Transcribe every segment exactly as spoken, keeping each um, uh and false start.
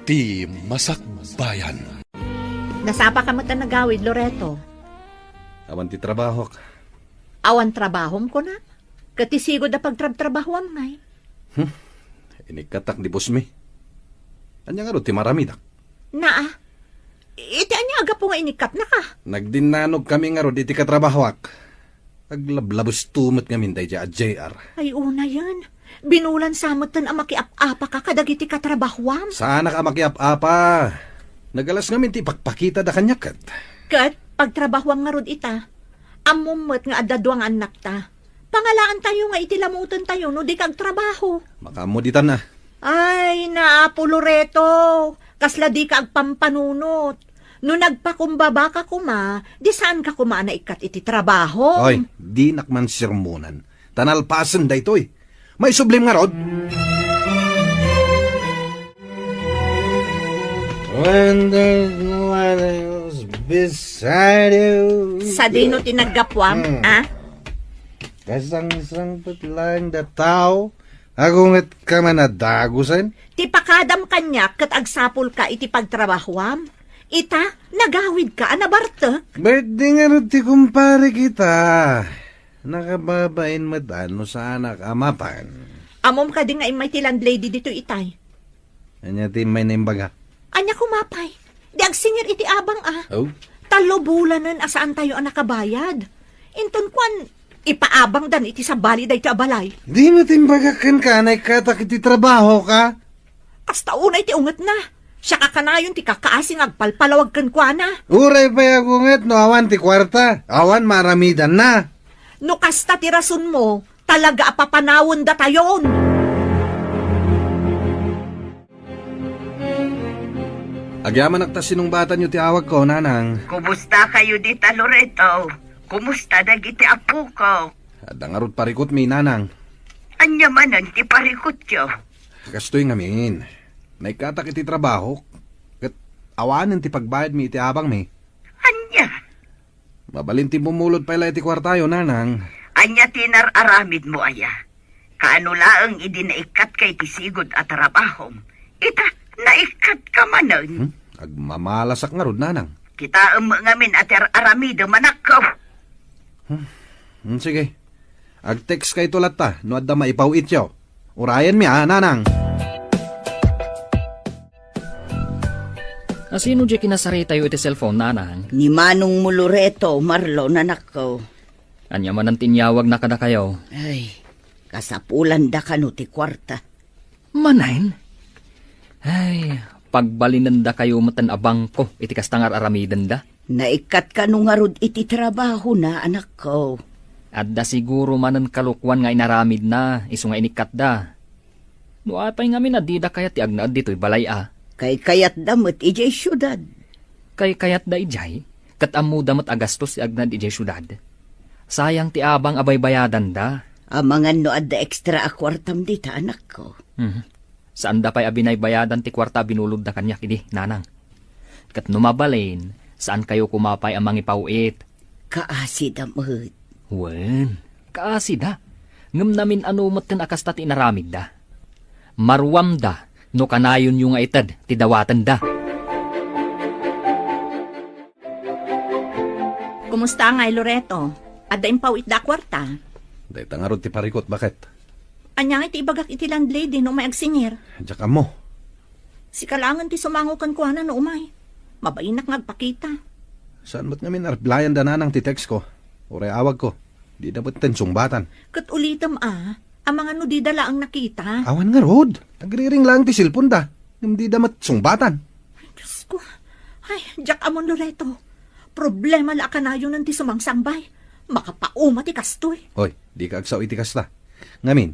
Ti Masakbayan. Nasapa ka met a nagawid, Loreto? Awan ti trabahok. Awan trabahom, kuna? Ket ti sigud a pagtrabtrabahuam ngay? Hmm. Inikkatak di boss mi. Ania ngarud ti maramidak? Naa. Iti ania a gapu nga inikkatnaka? Nagdinnanogkami ngarud iti katrabahuak. Aglablabesto met ngamin daydiay a J R. Ay, unayen. Binulan sa metten a makiap-apaka kadagiti katrabahuam. Saanak a makiap-apa. Nagalas ngamin ti ipakpakitada kaniak ket. Ket pagtrabahuam ngarud ita. Ammom met nga adda dua nga annakta. Pangalaantayo nga iti lamutentayo no dika agtrabaho. Makaammo ditan a. Ay, Apo Loreto, kasla dika agpampanunot. No nagpakumbabaka koma, di saanka koma a naikkat iti trabaho. Oy, dinak man sermonan. Ta nalpasen daytoy. Maisublim ngarud. When there's no one else beside you. Sadino ti naggapuam, Hmm. ah? Kasangsangpet laeng da tao, agungetka man a dagusen? Ti pakadam kaniak ket agsapulka iti pagtrabahuam. Ita, nagawidka a nabartek. Ket di ngarud ti kumparekita. Nakababain met a no saanak a mapan. Ammom kadi nga immay ti landlady ditoy itay? Ania ti immay naimbag a? Ania koma pay? Di agsingir iti abang a. Oh? Tallo bulanen a saantayo a nakabayad. Inton kuan, ipaabangdan iti sabali daytoy a balay. Di met imbagak kenka a naikkatak iti trabahoka? Kasta unay ti ungetna. Siak a kanayon ti kakaasi nga agpalpalawag kenkuana. Uray pay agunget no awan ti kuarta, awan maaramidanna. No kasta ti rasonmo, talaga a papanawendatayon. Agyamanak ta sinungbatanyo ti awagko, Nanang. Kumusta kayo dita, Loreto? Kumusta dagiti apoko? Adda ngarud parikutmi, Nanang. Ania manen ti parikutyo? Kastoy ngamin. Naikkatak iti trabahok. Ket awanen ti pagbayadmi iti abangmi. Ania? Mabalin ti bumulod pay la iti kuartayo, Nanang. Ania ti nar-aramidmo aya? Kaano laeng idi naikkatka iti sigud a trabahom? Ita, naikkatka manen. Hmm? Agmamalasak ngarud, Nanang. Kitaem ngamin a ti ar-aramidem, anakko. Hmm. Hmm, sige. Ag-text kayto latta no adda maipaw-ityo. Urayenmi a, Nanang. Asino diay kinasaritayo iti cellphone, Nanang? Ni Manongmo Loreto, Marlon, anakko. Ania manen ti inyawagna kadakayo? Ay, kasapulanda kano ti kuarta. Manen? Ay, pagbalinendakayo metten a bangko iti kasta nga ar-aramidenda. Naikkat kano ngarud iti trabahona, anakko? Adda siguro manen kalokuan nga inaramidna, isu nga inikkatda. No apay ngamin a dida kayat ti agnaed ditoy balay a? Kaykayatda met idiay siudad. Kaykayatda idiay, ket ammoda met a gastos ti agnaed idiay siudad. Sayang ti abang a baybayadanda. Amangan no adda ekstra a kuartam dita, anakko. Mhm. Saanda pay a binaybayadan ti kuarta a binulodda kaniak idi, Nanang. Ket no mabalin, saankayo koma pay a mangipaw-it. Kaasida met. Wen, kaasida. Ngem namin-ano metten a kasta ti inaramidda. Maruamda no kanayonyo nga ited ti dawatenda. Kumusta ngay, Loreto? Adda impaw-itda a kuarta? Dayta ngarud ti parikut, baket. Ania ngay ti ibagak iti landlady no umay agsingir? Diak ammo. Sika laengen ti sumango kenkuana no umay. Mabainak nga agpakita. Saan met ngamin a-replyanda, Nanang, ti text ko? Uray awag ko. Dida metten sungbatan. Ket ulitem a, amangan no dida laeng nakita. Awan ngarud. Agriring laeng ti cellphone da. Ngem dida met sungbatan. Ay, Diyos ko. Ay, diak ammon, Loreto. Problema la a kanayonen ti sumangsangbay. Makapauma ti kastoy. Hoy, dika agsao iti kasta. Ngamin,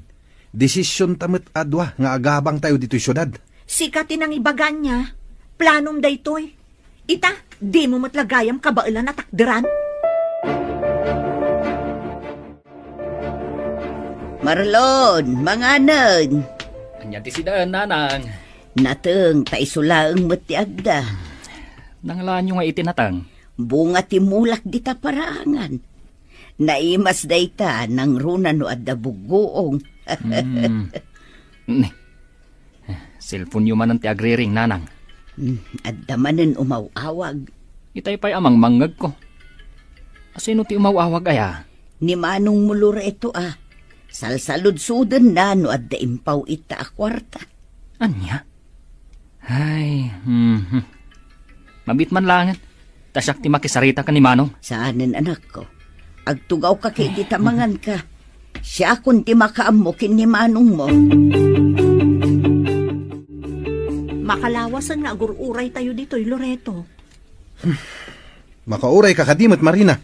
desisionta met a dua nga agabangtayo ditoy siudad. Sika ti nangibaga ania. Planom daytoy. Ita, dimo met la gayam kabaelan a takderan. Marlon, manganen. Ania ti sidaen, Nanang? Nateng, ta isu laeng met ti adda. Nangalaanyo nga iti nateng? Bunga ti mulak dita paraangan. Naimas dayta, nangruna no adda buggoong. Hmm. Ni. Cellphone-yo manen ti agriring, Nanang. Hmm, adda manen umaw-awag. Itay pay a mangmangngegko. Asino ti umaw-awag aya? Ni Manong mo Loreto a. Salsaludsodenna no adda impaw ita a kuarta. Ania? Ay, mhm. Mabit man laengen. Ta siak ti makisarita ken ni Manong. Saanen, anakko. Agtugawka ket iti ta manganka. Siakon ti makaammo ken ni Manong mo. Makalawasen nga agur-uraytayo ditoy, Loreto. Makaurayka kadi met, Marina.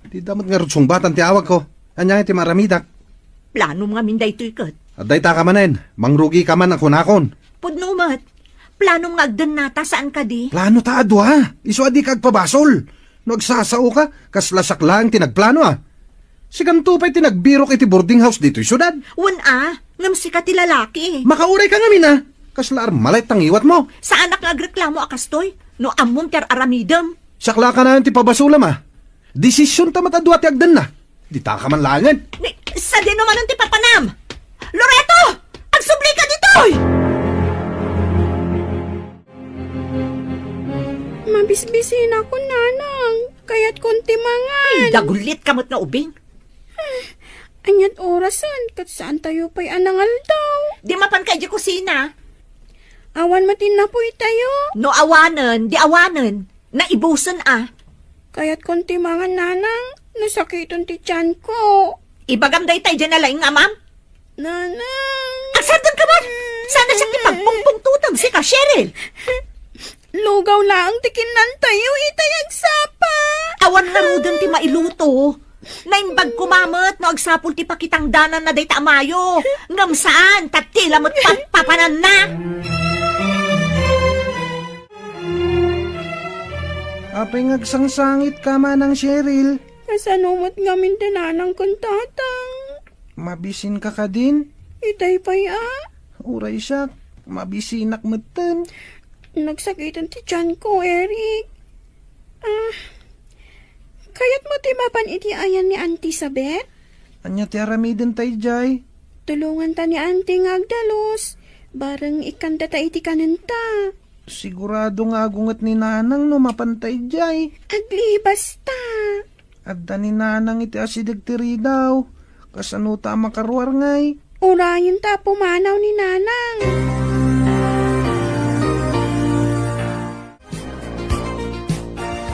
Dida met ngarud sungbatan ti awagko. Ania ti maaramidak? Planom ngamin daytoy ket. Adda ita ka manen, mangrugika man a kunakon. Pudno met. Planom nga agdennata, saan kadi? Plano ta a dua. Isu a dika agpabasol. No agsasaoka, kasla siak laeng ti nagplano a. Sikanto pay ti nagbirok iti boarding house ditoy siudad. Wen a, ngem sika ti lalaki. Makaurayka ngamin a. Kasla armalay ti ngiwatmo. Saanak nga agreklamo a kastoy. No ammom ti ar-aramidem. Siak la kanayon ti pabasolam a. Desisionta met a dua ti agdenna. Dita ka man laengen. Ni, sadino manen ti papanam? Loreto! Agsublika ditoy! Mabisbisinakon, nanang. Kayatkon ti mangan. Ay, dagullit ka met nga ubing. Aniat orasen, ket saantayo pay a nangaldaw. Di mapanka idiay kusina. Awan met innapoytayo. No awanen, di awanen. Naibusen a. Kayatkon ti mangan, nanang. Nasakiten ti tianko. Ibagam dayta idiay nalaing nga amam. Nanang. Agsardengka man! Saan a siak ti pagpungpungtotem, sika, Cheryl! Lugaw laeng ti kinnantayo itay agsapa. Awan ngaruden ti mailuto. Naimbag koma met no agsapul ti pakitangdananna dayta a mayo. Ngem saan, ta ti la met papapananna. Apay nga agsangsangitka, Manang Cheryl? Kasano met ngamin ti nanang ken tatang? Mabisinka kadin? Itay pay a. Uray siak, mabisinak metten. Nagsakiten ti tianko, Eric. Ah, kayatmo ti mapan iti ayan ni Auntie Isabel? Ania ti aramidenta idiay? Tulonganta ni Auntie nga agdalus. Bareng ikkantata iti kanenta. Sigurado nga agunget ni Nanang no mapanta idiay. Aglibasta. Adda ni Nanang iti asideg ti ridaw. Kasano ta a makaruar ngay? Urayenta a pumanaw ni Nanang.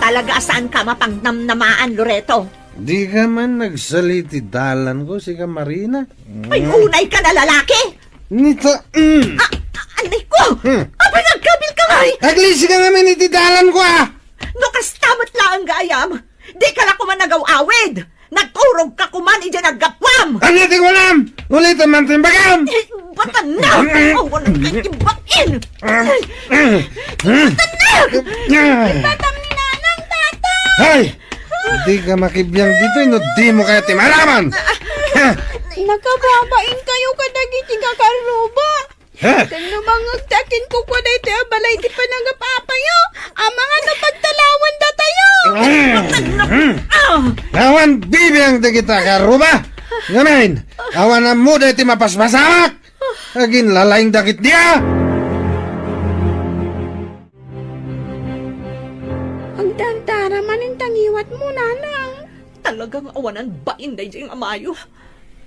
Talaga a saanka a mapangnamnamaan, Loreto. Dika man nagsali ti dalanko, sika Marina. Ay, unayka a lalaki! Nita, mm. Ah, ah, anay ko! Hmm. Apay nga agkabilka ngay? Aglisi ka ngamin iti dalanko, ah! No kasta met laeng gayam, dika la koma nagaw-awid! Nagturogka koma idiay naggapuam! Ania ti kunam? Ulitem man ti imbagam! Eh, batan na! Mm. Awan nga imbagin! Mm. Batan na! Mm. Batang ni Nanang, Tatang! Hay! Dika makibiang ditoy no dimo kayat ti maaraman! Ha? Nakababain kayo kadagiti kakarruba. Ha? Ken no mangngegta ken kukua daytoy a balay ti panagap-apayo, amangan a pagtalawandatayo. Mm. Ah! Awan bibiang dagita kakarruba. Ngamin, awan ammo daytoy mapaspasamak. Aginlalaing dagiti a. Agdardarama manen ta ngiwatmo, Nanang. Talaga nga awanan bain daydiay nga amayo.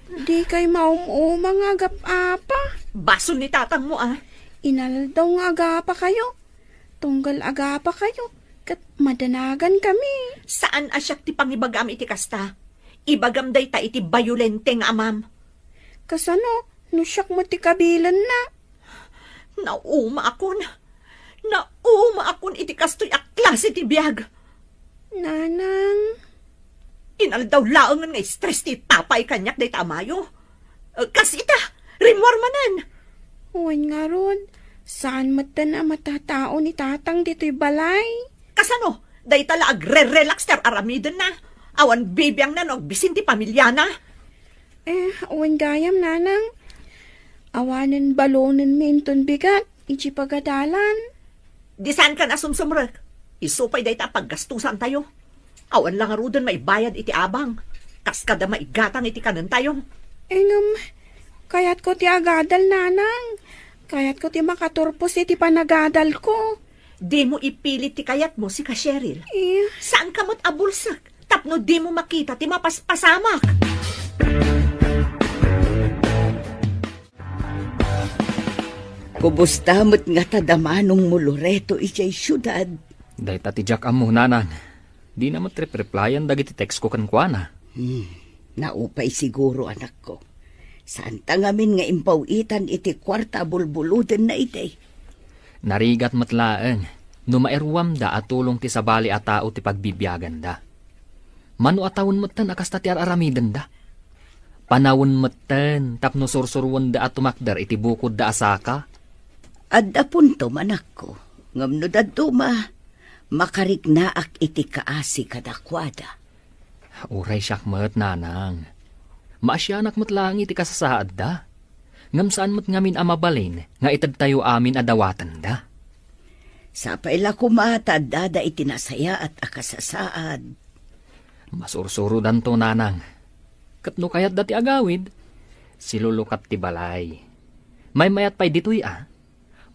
Dikay maum-uma nga agap-apa. Basol ni tatangmo, ah. Inaldaw nga agapakayo. Tunggal agapakayo, ket madanagankami. Saan a siak ti pangibagam iti kasta. Ibagam dayta iti bayolente nga amam. Kasano no siak met ti kabilenna? Naumaakon. Naumaakon iti kastoy a klase ti biag. Nanang. Inaldaw laengen nga stress ti ipapay kaniak dayta a mayo. Eh, kas ita, rimmuar manen. Wen ngarud, saan metten a matatao ni Tatang ditoy balay. Kasano? Dayta la agre-relax ti ar-aramidenna. Awan bibiangna no agbisin ti pamiliana. Eh, wen gayam, Nanang. Awanen balonenmi inton bigat iti pagadalan. Di saankan a sumsumrek. Isu pay dayta a paggastosantayo. Awan la ngaruden maibayad iti abang. Kas kada maigatang iti kanentayo. Eh, ngem, kayatko ti agadal, Nanang. Kayatko ti makaturpos iti panagadalko. Dimo ipilit ti kayatmo, sika Cheryl. Eh. Saanka met a bulsek tapno dimo makita ti mapaspasamak. Kumusta met ngata da manongmo, Loreto, idiay siudad? Dayta ti diak ammo, nanang. Dina met rep-replyan dagiti textko kenkuana. Hmm, naupay siguro, anakko. Saanta ngamin nga impaw-itan iti kuarta a bulbulodenna idi. Narigat met laeng no mairuamda a tulong ti sabali a tao ti pagbibiaganda. Mano a tawen metten a kasta ti ar-aramidenda. Panawen metten tapno sursuroenda a tumakder iti bukodda a saka. Adda puntom, anakko, ngem no dadduma, makariknaak iti kaasi kadakuada. Uray siak met, nanang. Maasianak met laeng iti kasasaadda. Ngem saan met ngamin a mabalin nga itedtayo amin a dawatenda. Sapay la koma ta addada iti nasayaat a kasasaad. Masursurodanto, nanang. Ket no kayatda ti agawid, silulukat ti balay. Maymayat pay ditoy a.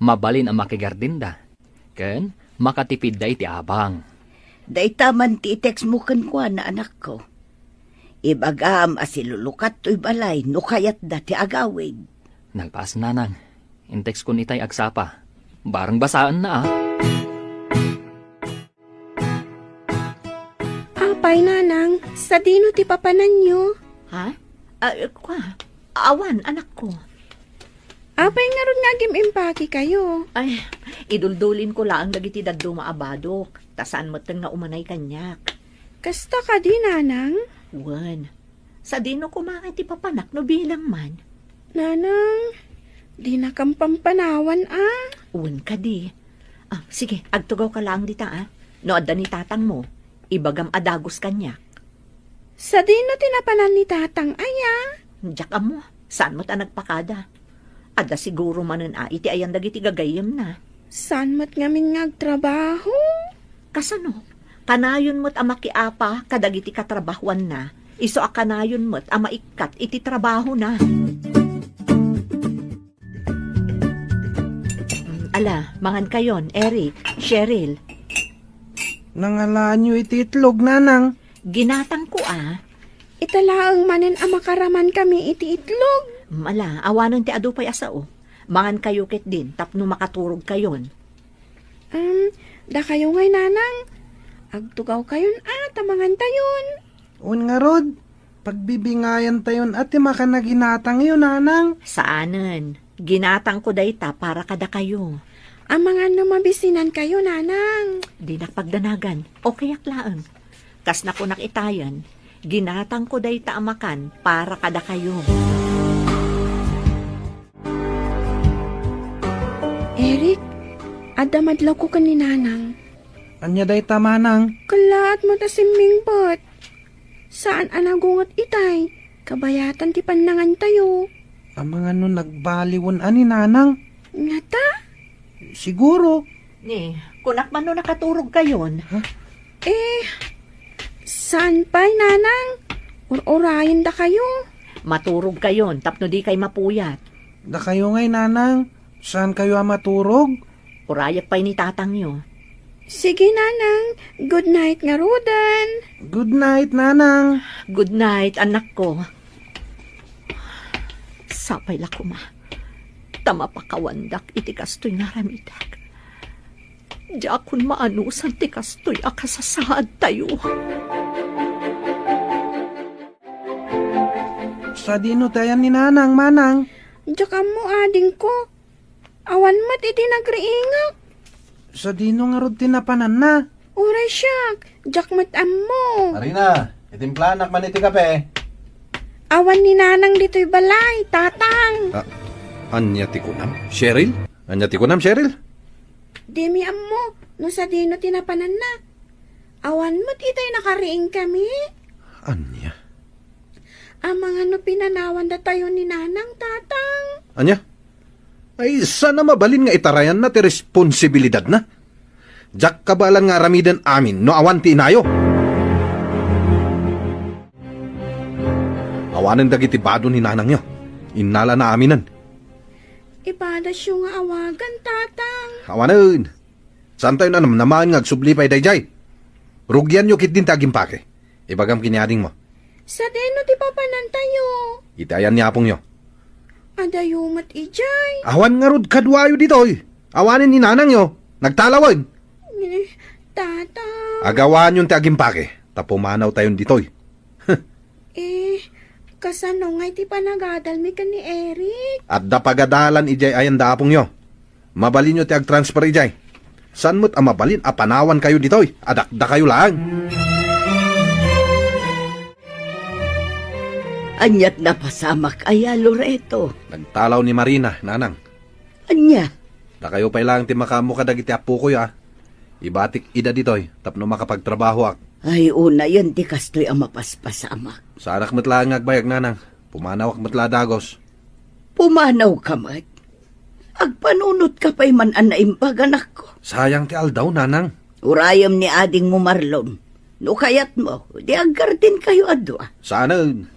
Mabalin a makigardinda, ken makatipidda iti abang. Dayta man ti i-textmo kenkuana, anakko. Ibagam a silulukat toy balay no kayatda ti agawid. Nalpas, nanang. In-textkon itay agsapa. Bareng basaenna, a. Apay, nanang, sadino ti papananyo? Ha? Ah, kua, awan, anakko. Apay ngarud nga agim-impakekayo? Ay, iduldulinko laeng dagiti dadduma a badok, ta saan metten nga umanay kaniak. Kasta kadi, nanang? Wen. Sadino koma nga ti papanak no bilang man? Nanang, dinakam pampanawan, a. Wen kadi. Ah, sige, agtugawka laeng dita, a. No adda ni tatangmo, ibagam a dagus kaniak. Sadino ti napanan ni tatang aya? Diak ammo, saan met a nagpakada. Adda siguro manen a iti ayan dagiti gagayyemna. Saan met ngamin nga agtrabaho? Kasano? Kanayon met a makiapa kadagiti katrabahuanna, isu a kanayon met a maikkat iti trabahona. Mm, ala, mangankayon, Eric, Cheryl. Nangalaanyo iti itlog, nanang? Ginatangko, a. Ita laeng manen a makaramankami iti itlog. Mm, ala, awanen ti adu pay a sao. Mangankayo ketdin tapno makaturogkayon. Um, dakayo ngay, nanang. Agtugawkayon a ta mangantayon. Wen ngarud, pagbibingayantayon a ti makan a ginatangyo, nanang. Saanen. Ginatangko dayta para kadakayo. Amangan no mabisinankayo, nanang. Dinak pagdanagan. Okayak laeng. Kas nakunak itayen, ginatangko dayta a makan para kadakayo. Eric, adda madlawko ken ni nanang. Ania dayta, manang? Kellaat met a simmingpet. Saan a nagunget itay, kabayatan ti pannangantayo. Amangan no nagbaliwen a ni nanang? Ngata? Siguro. Ni, kunak man no nakaturogkayon. Ha? Eh, saan pay, nanang? Ur-urayendakayo. Maturogkayon tapno dikay mapuyat. Dakayo ngay, nanang. Saankayo a maturog? Urayak pay ni tatangyo. Sige, nanang. Good night ngaruden. Good night, nanang. Good night, anakko. Sapay la koma ta mapakawandak iti kastoy nga aramidek. Diakon maanusan ti kastoy a kasasaadtayo. Sadino ti ayan ni nanang, manang? Diak ammo, adingko. Awan met iti nagriingak. Sadino ngarud ti napananna? Uray siak, diak met ammo. Marina, itimplanak man iti kape. Awan ni nanang ditoy balay, tatang. Ah, ania ti kunam? Cheryl? Ania ti kunam, Cheryl? Dimi ammo no sadino ti napananna. Awan met itay nakariingkami. Ania? Amangan no pinanawandatayo ni nanang, tatang. Ania? Ay, saan a mabalin nga itarayanna ti responsibilidadna. Diak kabaelan nga aramiden amin no awan ti inayo. Awanen dagiti bado ni nanangyo. Innalana aminen. Ipadasyo nga awagan, Tatang. Awanen. Saantayon a namnamaen nga agsubli pay daydiay. Rugianyo ketdin ti agimpake. Ibagam ken ni adingmo. Sadino ti papanantayo? Iti ayan ni apongyo. Adayo met idiay. Awan ngarud kaduayo ditoy. Awanen ni nanangyo. Nagtalawen. Eh, Tatang. Agawaanyon ti agimpake. Ta pumanawtayon ditoy. Eh, kasano ngay ti panagadalmi ken ni Eric? Adda pagadalan idiay ayan da apongyo. Mabalinyo ti agtransfer idiay. Saan met a mabalin a panawankayo ditoy a dakdakayo laeng? Aniat napasamak aya, Loreto? Nagtalaw ni Marina, nanang. Ania? Dakayo pay laeng ti makaammo kadagiti appokoy, a. Ibatik ida ditoy tapno makapagtrabahoak. Ay, unayen ti kastoy a mapaspasamak. Saanak met laeng nga agbayag, nanang. Pumanawak met la a dagus. Pumanawka met? Agpanunotka pay man a naimbag, anakko. Sayang ti aldaw, nanang. Urayem ni adingmo Marlon. No kayatmo, di aggardenkayo a dua. Saanen.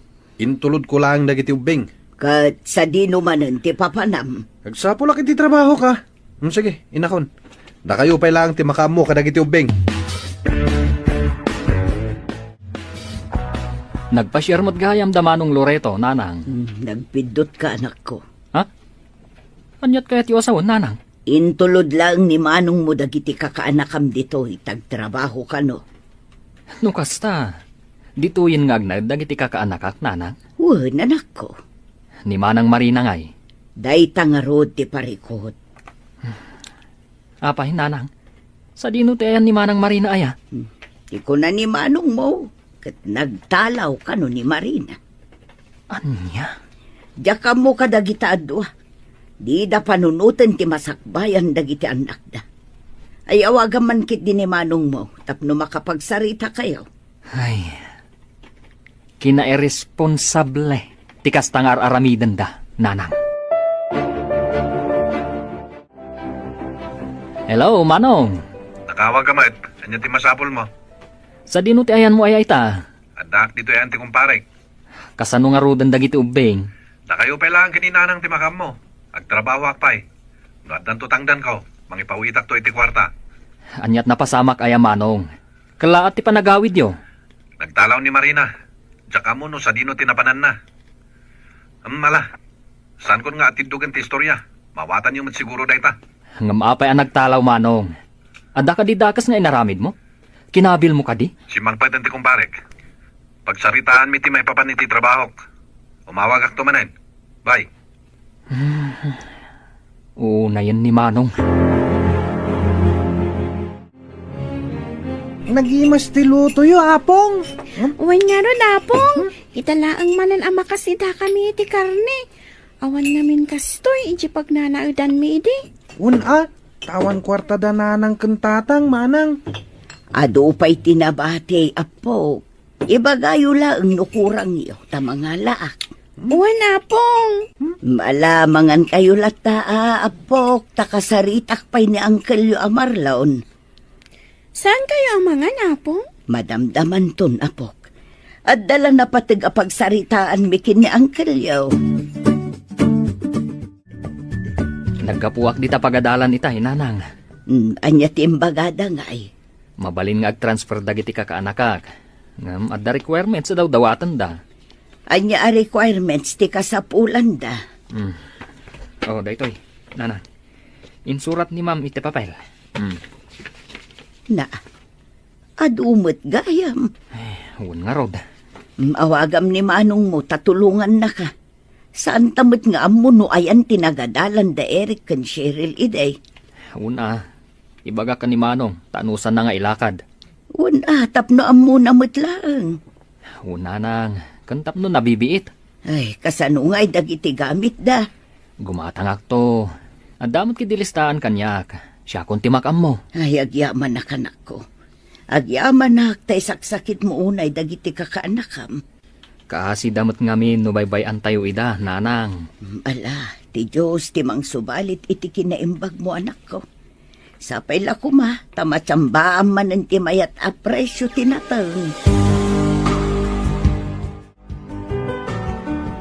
Intulodko laeng dagiti ubbing. Ket sadino manen ti papanam? Agsapulak iti trabahok, a. Hmm, sige, inakon. Dakayo pay laeng ti makaammo kadagiti ubbing. Nagpasiar met gayam da Manong Loreto, nanang. Hmm, nagpiddotka, anakko. Ha? Aniat kayatyo a sawen, nanang? Intulod laeng ni manongmo dagiti kakaanakam ditoy, ta agtrabaho kano. No kasta, ditoyen nga agnaed dagiti kakaanakak, nanang? Wen, anakko. Ni Manang Marina ngay? Dayta ngarud ti parikut. Apay, nanang? Sadino ti ayan ni Manang Marina aya? Hmm. Ti kuna ni manongmo, ket nagtalaw kano ni Marina. Ania? Diak ammo kadagita a dua. Dida panunoten ti masakbayan dagiti annakda. Ay, awagam man ketdi ni manongmo tapno makapagsaritakayo. Ay, kinairresponsable ti kasta nga ar-aramidenda, nanang. Hello, Manong. Nakawag ka met. Ania ti masapulmo? Sadino ti ayanmo aya ita? Addaak ditoy ayan ti kumparek. Kasano ngaruden dagiti ubbing? Dakayo pay laeng ken ni nanang ti makaammo. Agtrabahoak pay. No addanto tangdanko, mangipawitakto iti kuarta. Aniat napasamak aya, Manong? Kellaat ti panagawidyo? Nagtalaw ni Marina. Diak ammo no sadino ti napananna. Em, ala. Saankon nga atiddogen ti istorya. Mawatanyo met siguro dayta. Ngem apay a nagtalaw, Manong? Adda kadi dakes nga inaramidmo? Kinabilmo kadi? Simmangpeten ti kumparek. Pagsaritaanmi ti maipapan iti trabahok. Umawagakto manen. Bye. Unayen ni Manong. Nagimas ti lutoyo, Apong. Hmm? Wen ngarud, Apong. Hmm? Ita laeng manen a makasidakami iti karne. Awan ngamin kastoy iti pagnanaedanmi idi. Wen a, ta awan kuarta da nanang ken tatang, manang. Adu pay ti nabati, Apok. Ibagayo laeng no kurangyo, ta mangalaak. Wen, Apong. Ala, mangankayo latta, a, Apok, ta kasaritak pay ni angkelyo a Marlon. Saankayo a mangan, Apong? Madamdamanton, Apok. Adda la napateg a pagsaritaanmi ken ni angkelyo. Naggapuak dita pagadalan itay, nanang. Hmm, ania ti imbagada ngay? Mabalin nga ag-transfer dagiti kakaanakak. Ngem adda requirements a dawdawatenda. Ania a requirements ti kasapulanda? Hmm. Oh, daytoy, nanang. Insurat ni ma'am iti papel. Hmm. Na, adu met gayam. Eh, wen ngarud. Hmm, awagam ni manongmo ta tulongannaka. Saanta met nga ammo no ayan ti nagadalan da Eric ken Cheryl idi. Wen a, ibagak ken ni Manong ta anusanna nga ilakad. Wen a, tapno ammona met laeng. Wen, nanang, ken tapno nabibiit. Ay, kasano ngay dagiti gamitda? Gumatangakto. Adda met ketdi listaan kaniak. Siakon ti makaammo. Ay, agyaman a, anakko. Agyamanak ta isaksakitmo unay dagiti kakaanakam. Kaasida met ngamin no baybay-antayo ida, nanang. Ala, ti Dios ti mangsubalit iti kinaimbagmo, anakko. Sapay la koma, ta matiambaam manen ti mayat a presio ti nateng.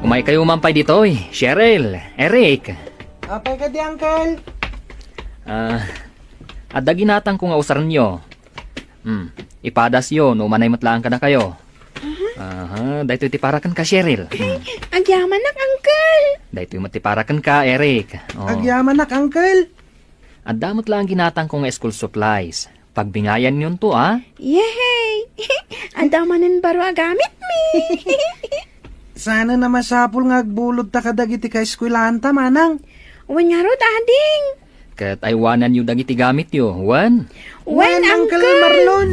Umaykayo man pay ditoy, Cheryl, Eric. Apay kadi, Uncle? Ah, adda ginatangko nga usarenyo. Hmm, ipadasyo no umanay met laeng kadakayo. Aha, daytoy ti para kenka, Cheryl. Hmm. Agyamanak, Uncle. Daytoy met ti para kenka, Eric. Oh. Agyamanak, Uncle. Adda met laeng ginatangko nga school supplies. Pagbingayanyon to, a? Yehey! Adda manen baro a gamitmi. Saan a masapul nga agbulodta kadagiti kaeskuelaanta, manang? Wen ngarud, ading. Ket aywananyo dagiti gamityo, wen? Wen, Uncle Marlon.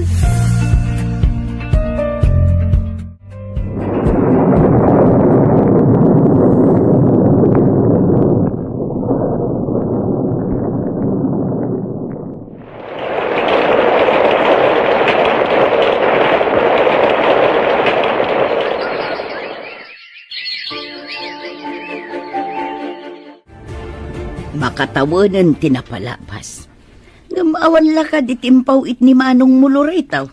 Makatawanen ti napalabas. Ngem awan la kadi ti impaw-it ni manongmo, Loreto?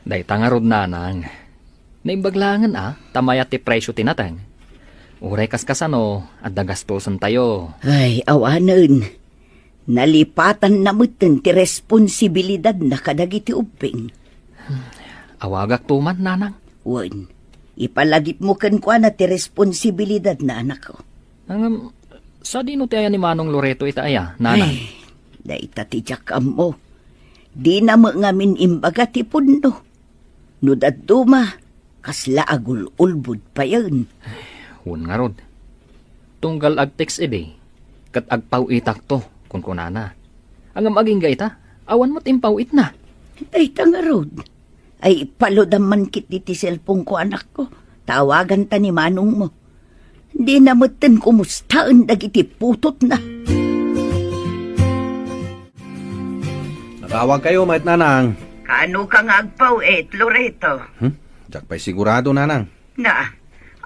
Dayta ngarud, nanang. Naimbag laengen a, ta mayat ti presio ti nateng. Uray kaskasano, adda gastosentayo. Ay, awanen. Nalipatanna metten ti responsibilidadna kadagiti ubbing. Awagakto man, nanang. Wen, ipalagipmo kenkuana ti responsibilidadna, anakko. Ngem, sadino ti ayan ni Manong Loreto ita aya, nanang? Ay, dayta ti diak ammo. Dina met ngamin imbaga ti pudno. No dadduma, kasla agul-ulbod payen. Wen ngarud. Tunggal agtext idi, ket agpaw-itakto, kunkunana. Ngem agingga ita, awan met impaw-itna. Dayta ngarud. Ay, ipaludam man ketdi ti cellphone-ko, anakko. Tawaganta ni manongmo. Dina metten kumustaen dagiti putotna. Natawagkayo, met nanang. Kaano ka nga agpaw-it, Loreto? Hmm? Diak pay sigurado, nanang. Na,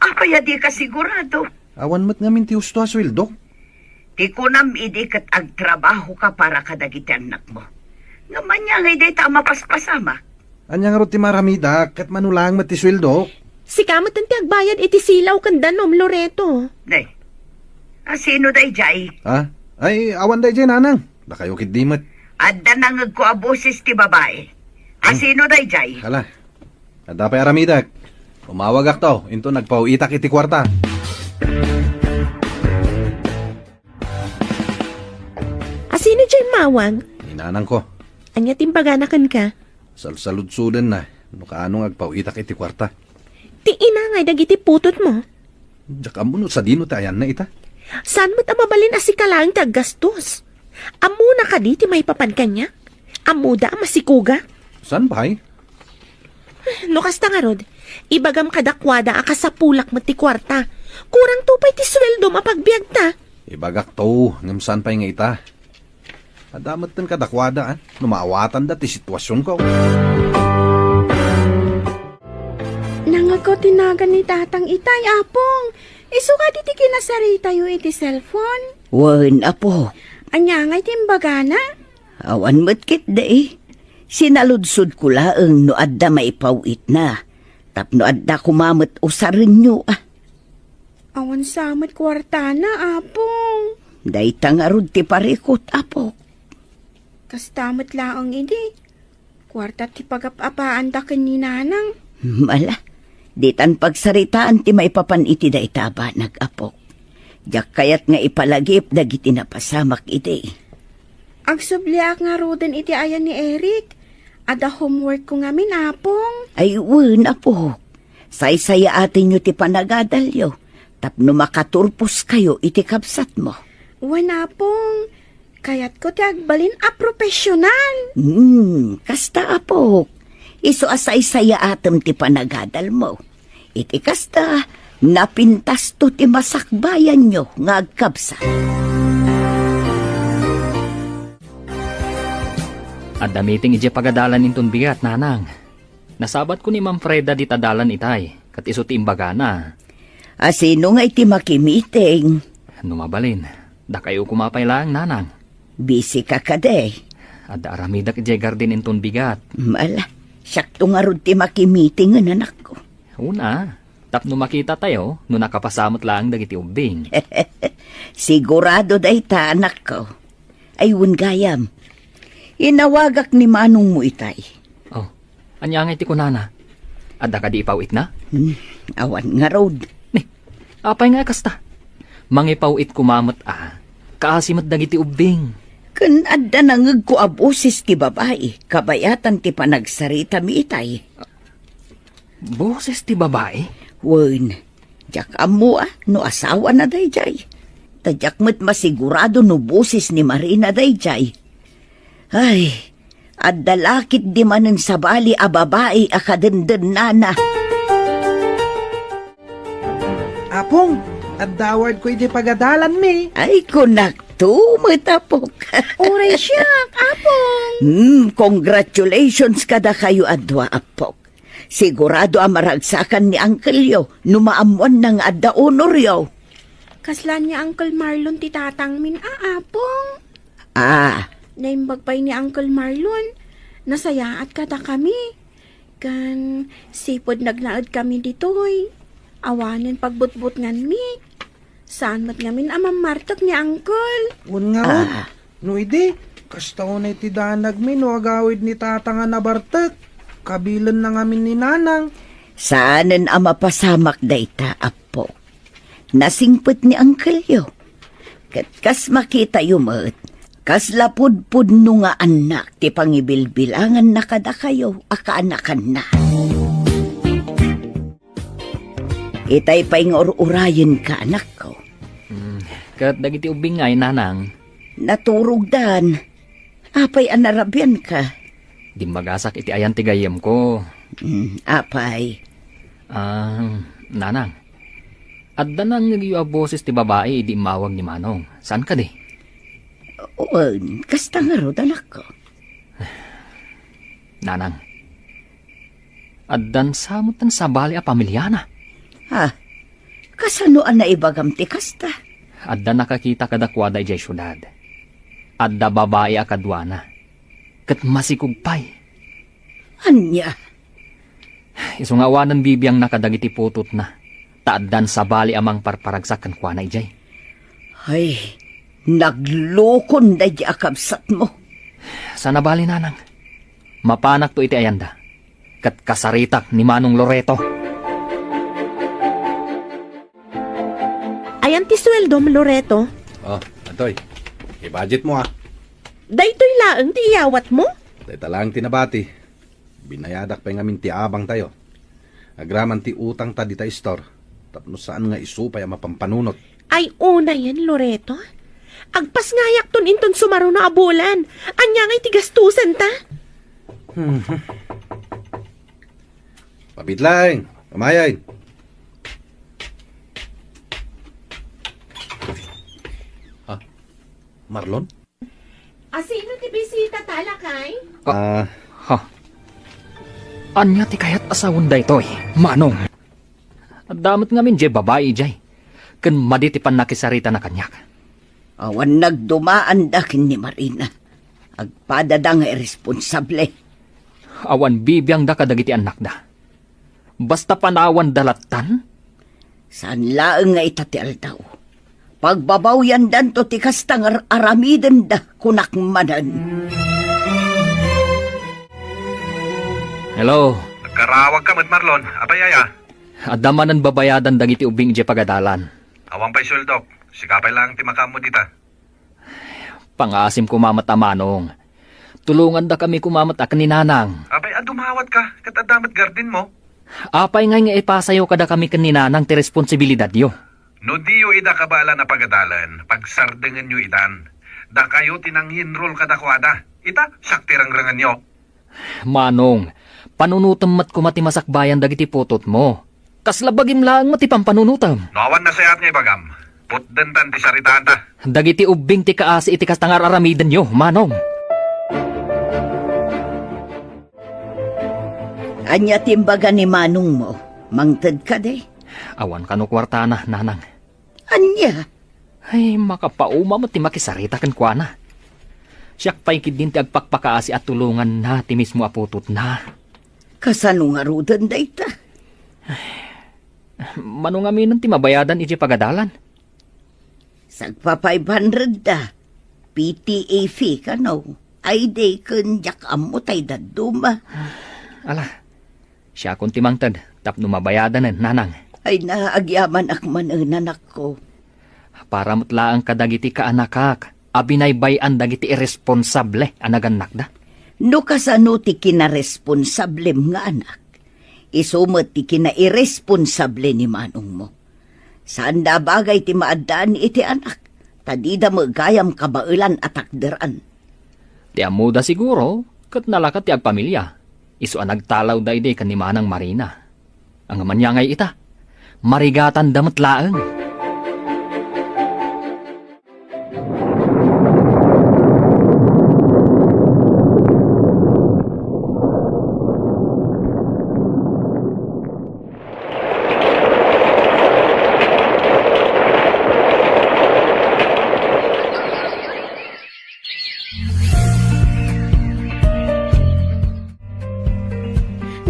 apay a di ka sigurado? Awan met ngamin ti husto a sueldo. Ti kunam idi ket agtrabaho ka para kadagiti annakmo. Ngem ania ngay dayta a mapaspasamak? Ania ngarud ti maramida ket mano laeng met ti sueldo? Sika met ti agbayad iti silaw ken danum, Loreto. Nay, asino dayjay? Ha? Ay, awan dayjay, nanang. Dakayo ketdi met. Adda nangegko a boses ti babai. Hmm. Asino dayjay? Hala. Adda pay aramidek. Umawagakto, inton agpaw-itak iti kuarta. Asino jay mawag? Ni nanangko. Ania ti imbagana kenka? Salsaludsodenna no kaano nga agpaw-itak iti kuarta. Ti ina ngay dagiti putotmo? Diak ammo no sadino ti ayanna ita. Saan met a mabalin a sika laeng ti aggastos? Ammona kadi ti maipapan kaniak? Ammoda a masikuga? Saan pay? No kasta ngarud, ibagam kadakuada a kasapulak met ti kuarta. Kurangto pay ti sueldom a pagbiagta. Ibagakto, ngem saan pay nga ita? Adda metten kadakuada, a, no maawatanda ti situasionko. Nangegko ti nagan ni Tatang itay, Apong. Isu kadi ti kinasaritayo iti cellphone? Wen, Apo. Ania ngay ti imbagana? Awan met ketdi. Sinaludsodko laeng no adda maipaw-itna. Tapno adda koma met usarenyo, a. Awan sa met kuartana, Apong. Dayta ngarud ti parikut, Apok. Kasta met laeng idi. Kuarta ti pagap-apaanda ken ni Nanang. Mala, ditan pagsaritaan ti maipapan iti dayta a banag, Apok. Diak kayat nga ipalagip dagiti napasamak idi. Agsubliak ngaruden iti ayan ni Eric. Adda homework ko ngamin, Apong. Ay, wen, Apok. Saysayaatenyo ti panagadalyo tapno makaturposkayo iti kabsatmo. Wen, Apong, kayatko ti agbalin a profesional. Hmm, kasta, Apok. Isu a saysayaatem ti panagadalmo. Iti kasta, napintasto ti masakbayanyo nga agkabsat. Adda meeting idiay pagadalan inton bigat, Nanang. Nasabatko ni Ma'am Freda dita dalan itay, ket isu ti imbagana. Asino nga iti makimiting? No mabalin, dakayo koma pay laeng, Nanang. Busy ka kadi? Adda aramidek idiay garden inton bigat. Mala, siakto ngarud ti makimiting, anakko. Una, Tapno makitatayo no nakapasamet laeng dagiti ubbing. Sigurado dayta, anakko. Ay, wen gayam. Inawagak ni manongmo itay. Oh, ania ngay ti kunana? Adda kadi ipaw-itna? Hmm, awan ngarud. Ni, apay nga kasta? Mangipaw-it koma met a, kaasi met dagiti ubbing. Ken adda nangegko a boses ti babai, kabayatan ti panagsaritami itay. Boses ti babai? Wen, diak ammo a no asawana daydiay. Ta diak met masigurado no boses ni Marina daydiay. Ay, adda la ketdi manen sabali a babai a kadendennana. Apong, adda awardko iti pagadalanmi. Ay, kunakto met, apok. Uray siak, Apong. Hmm, congratulations kadakayo a dua, apok. Sigurado a maragsakan ni Uncle-yo no maammoanna nga adda honoryo. Kasla ni Uncle Marlon ti tatangmin a, Apong. Ah. Naimbag pay ni Uncle Marlon, nasayaat kadakami. Ken sipud nagnaed kami ditoy, awanen pagbutbutnganmi. Saan met ngamin a mammartek ni Uncle. Wen ngarud, ah, no idi, kasta unay ti danagmi no agawid ni Tata nga nabartek. Kabilenna ngamin ni Nanang. Saanen a mapasamak dayta, Apo. Nasingpet ni Uncle-yo. Ket kas makitayo met, kasla pudpudno nga annak ti pangibilbilanganna kadakayo a kaanakanna. Itay pay nga ur-urayenka, anakko. Hmm, ket dagiti ubbing ngay, Nanang? Naturogdan. Apay a narabianka? Dimmagasak iti ayan ti gayyemko. Hmm, apay? Ah, Nanang, adda nangngegyo a boses ti babai idi immawag ni Manong. Saan kadi? Wen, kasta ngarud, anakko. Nanang, addan sa met ti sabali a pamiliana. Ha? Kasano a naibagam ti kasta? Adda nakakita kadakuada idiay siudad. Adda babai a kaduana. Ket masikog pay. Ania? Isu nga awanen bibiangna kadagiti putotna, ta addan sabali a mangparparagsak kenkuana idiay. Ay, naglukon daydi a kabsatmo. Saan a bali, Nanang. Mapanakto iti ayanda, ket kasaritak ni Manong Loreto. Ayan ti sueldom, Loreto. Oh, Antoy, i-budget mo, ah. Daytoy laeng ti iyawatmo? Dayta laeng ti nabati. Binayadak pay ngamin ti abangtayo. Agraman ti utangta dita istor, tapno saan nga isu pay a mapampanunot. Ay, unayen, Loreto. Agpasngayakton inton sumaruno a bulan. Ania ngay ti gastusenta? Hmm. Mabit laeng, amayay. Ah, Marlon? Asino ti bisita ta, lakay? Ah. Ha? Ania ti kayat a sawen daytoy, Manong? Adda met ngamin diay babai idiay, ken madi ti pannakisaritana kaniak. Awan nagdumaanda ken ni Marina. Agpadada nga irresponsable. Awan bibiangda kadagiti annakda. Basta panawanda lattan? Saan laeng nga ita ti aldaw. Pagbabawyandanto ti kasta nga ar-, aramidenda, kunak manen. Hello. Nagkarawag ka met, Marlon. Apay aya? Adda manen babayadan dagiti ubbing idiay pagadalan. Awan pay sueldok. Sika pay laeng ti makaammo dita. Pangaasim koma met a Manong. Tulongandakami koma met a ken ni Nanang. Apay a dumawat ka, ket adda met gardenmo? Apay ngay nga ipasayo kadakami ken ni Nanang ti responsibilidadyo? No diyo ida kabaelan a pagadalen, pagsardengenyo idan. Dakayo ti nanginrol kadakuada. Ita, siak ti rengrengenyo. Manong, panunotem met koma ti masakbayan dagiti putotmo. Kasla bagim laeng met ti pampanunotem. No awan nasayaat nga ibagam, putdentan ti saritaanta. Dagiti ubbing ti kaasi iti kasta nga ar-aramidenyo, Manong. Ania ti imbaga ni Manongmo? Mangted kadi? Awan kano kuartana, Nanang. Ania? Ay, makapauma met ti makisarita kenkuana. Siak pay ketdin ti agpakpakaasi a tulonganna ti mismo a putotna. Kasano ngaruden dayta? Mano ngamin ti mabayadan idiay pagadalan? Sagpa five hundred da. P T A fee kano? Ay, di ken diak ammo tay dadduma. Ala, siakon ti mangted tapno mabayadanen, nanang. Ay na, agyamanak manen, anakko. Para met laeng kadagiti kaanakak a binaybay-an dagiti irresponsable a nagannakda. No kasano ti kinaresponsablem nga anak, isu met ti kinairresponsable ni manongmo. Saanda a bagay ti maaddaan iti anak, ta dida met gayam kabaelan a takderan. Ti ammoda siguro, ket nalakat ti agpamilia, isu a nagtalawda idi ken ni Manang Marina. Ngem ania ngay ita? Marigatanda met laeng.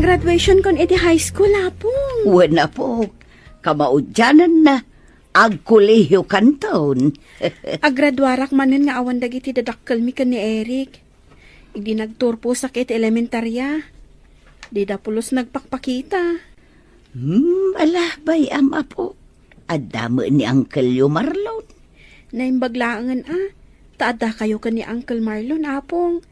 Graduation kon iti high school, Apong. Wen, Apok. Kamaudiananna, agkolehiyo kanton. Agraduarak manen nga awan dagiti dadakkelmi ken ni Eric. Idi nagturposak iti elementaria, dida pulos nagpakpakita. Hmm, ala, bay-am, Apo. Adda met ni Uncle-yo Marlon. Naimbag laengen a, ta adda kayo ken ni Uncle Marlon, Apong.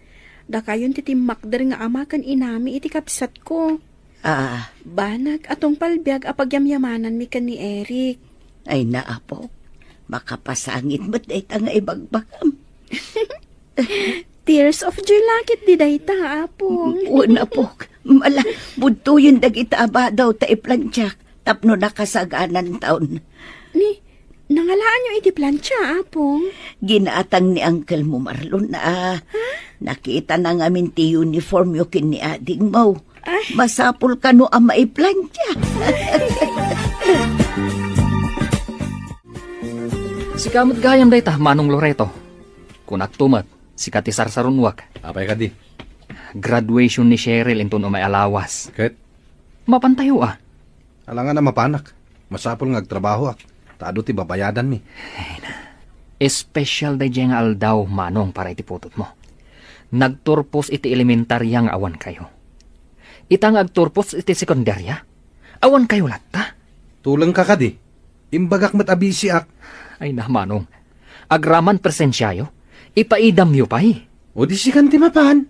Dakayon ti timmakder nga ama ken inami iti kabsatko. Ah. Banag a tungpal biag a pagyamyamananmi ken ni Eric. Ay na, Apo. Makapasangit met dayta nga ibagbagam. Tears of joy la ketdi dayta, Apong. Wen, Apok. Ala, budtoyen dagita a badaw ta iplantiak tapno nakasagananton. Ni, nangalaanyo iti plantia, Apong? Ginatang ni Uncle-mo Marlon a. Ha? Nakitana ngamin ti uniformyo ken ni adingmo. Ay. Masapul kano a maiplantia. Sika met gayam dayta, Manong Loreto. Kunakto met, sika ti sarsarunoak. Apay kadi? Graduation ni Cheryl inton umay a lawas. Ket? Mapantayo a. Alangan a mapanak. Masapul nga agtrabahoak, ta adu ti babayadanmi. Ay na. Espesyal daydiay nga aldaw, Manong, para iti putotmo. Nagturpos iti elementaria nga awan kayo. Ita nga agturpos iti sekundaria, awan kayo latta. Tulengka kadi? Imbagak met a bisiak. Ay na, Manong. Agraman presensiayo, ipaidamyo pay. O di sikan ti mapan.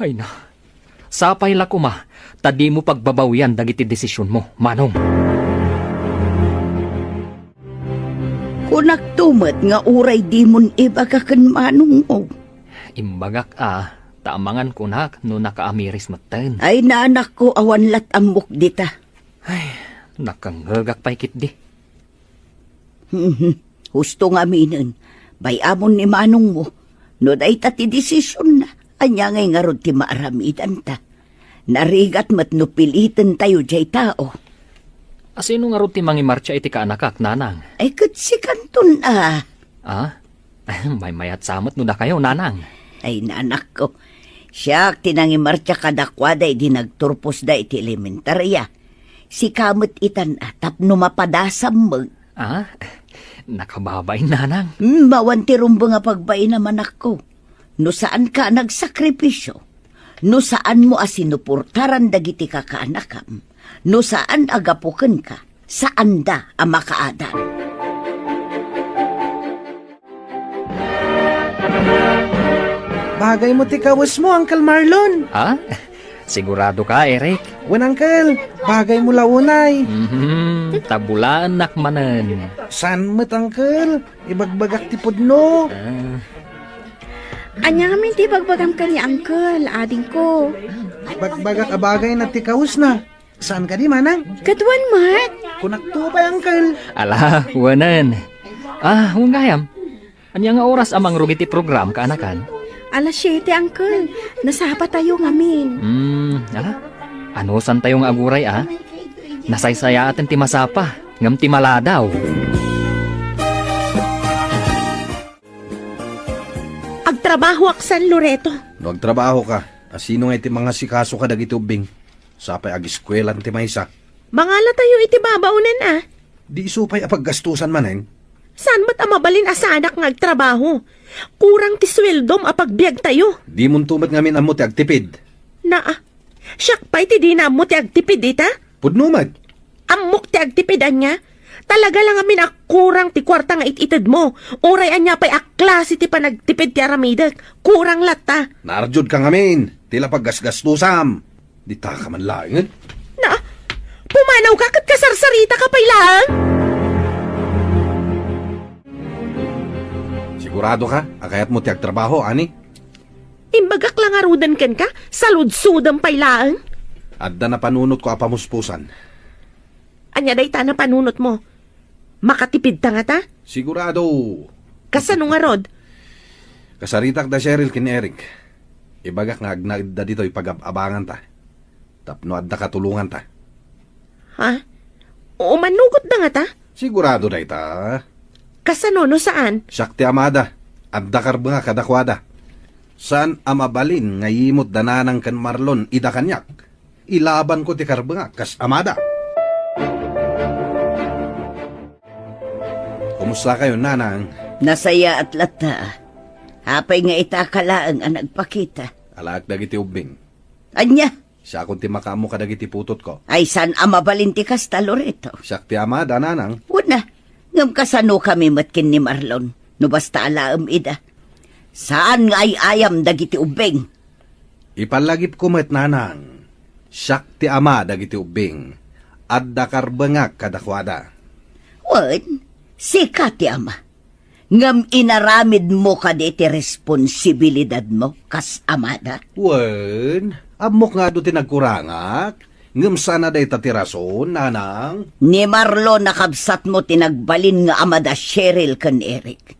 Ay na. Sapay la koma, ta dimo pagbabawian dagiti desisionmo, Manong. Kunakto met nga uray dimon ibaga ken manongmo. Imbagak a, ta amangan kunak no nakaamiris metten. Ay, anakko, awan lat ammok dita. Ay, nakangngegak pay ketdi. Mhm. Husto nga aminen, bay-amon ni manongmo. No dayta ti desisionna, ania ngay ngarud ti maaramidanta? Narigat met no pilitentayo diay tao. Asino ngarud ti mangimartia iti kaanakak, nanang? Ay, ket sikanton a. Ah? Maymayat sa met no dakayo, nanang. Ay, anakko. Siak ti nangimartia kadakuada idi nagturposda iti elementaria. Sika met itan a tapno mapadasam met. Ah? Nakababain, nanang. Hmm, awan ti rumbeng a pagbainam, anakko. No saanka a nagsakripisio, no saanmo a sinuportaran dagiti kakaanakam, no saan a gapu kenka, saanda a makaadan. Bagaymo ti kawesmo, Uncle Marlon. Ha? Sigurado ka, Eric? Wen, Uncle. Bagaymo la unay. Mhm, ta bulaennak manen. Saan met, Uncle? Ibagbagak ti pudno. Ah. Ania ngamin ti ibagbagam ken ni Uncle, adingko? Ibagbagak a bagayna ti kawesna. Saan kadi, manang? Ket wen met. Kunakto pay, Uncle. Ala, wenen. Ah, wen gayam. Ania nga oras a mangrugi ti program, kaanakan? Alas siete, Uncle. Nasapatayo ngamin. Hmm, ala. Anusantayo nga aguray, a? Nasaysayaaten ti masapa, ngem ti maladaw. Agtrabahoak, San Loreto. No agtrabahoka, asino ngay ti mangasikaso kadagiti ubbing? Sapay ageskuelan ti maysa. Mangalatayo iti babaonan a. Di isu pay a paggastusan manen? Saan met a mabalin a saanak nga agtrabaho? Kurang ti sueldom a pagbiagtayo. Dimonto met ngamin ammo ti agtipid. Naa, siak pay ti dina ammo ti agtipid ita? Pudno met. Ammok ti agtipid ania? Talaga la ngamin a kurang ti kuarta nga it-itedmo. Uray ania pay a klase ti panagtipid ti aramidek, kurang latta. Naarjudka ngamin, ti la paggasgastusam. Dita ka man laengen. Na, pumanawka ket kasarsarita ka pay laeng? Sigurado ka a kayatmo ti agtrabaho, ani? Imbagak la ngaruden kenka, saludsodem pay laeng. Adda napanunotko a pamuspusan. Ania dayta napanunotmo? Makatipidta ngata? Sigurado. Kasano ngarud? Kasaritak da Cheryl ken Eric. Ibagak nga agnaedda ditoy pagab-abanganta. Tapno adda katulonganta. Ha? Umannugotda ngata? Sigurado dayta. Kasano no saan? Siak ti amada. Adda karbengak kadakuada. Saan a mabalin nga yimot da Nanang ken Marlon ida kaniak. Ilabanko ti karbengak kas amada. Kumusta kayo, Nanang? Nasayaat latta. Apay nga ita ka laeng a nagpakita? Alaek dagiti ubbing. Ania? Siakon ti makaammo kadagiti putotko. Ay, saan a mabalin ti kasta, Loreto? Siak ti amada, Nanang. Wen a, ngem kasano kami met ken ni Marlon, no basta alaem ida? Saan nga ay-ayam dagiti ubbing. Ipalagipko met, Nanang. Siak ti ama dagiti ubbing. Adda karbengak kadakuada. Wen, sika ti ama. Ngem inaramidmo kadi ti responsibilidadmo kas amada? Wen, ammok nga adu ti nagkurangak, ngem saan a dayta ti rason, Nanang. Ni Marlon a kabsatmo ti nagbalin nga ama da Cheryl ken Eric.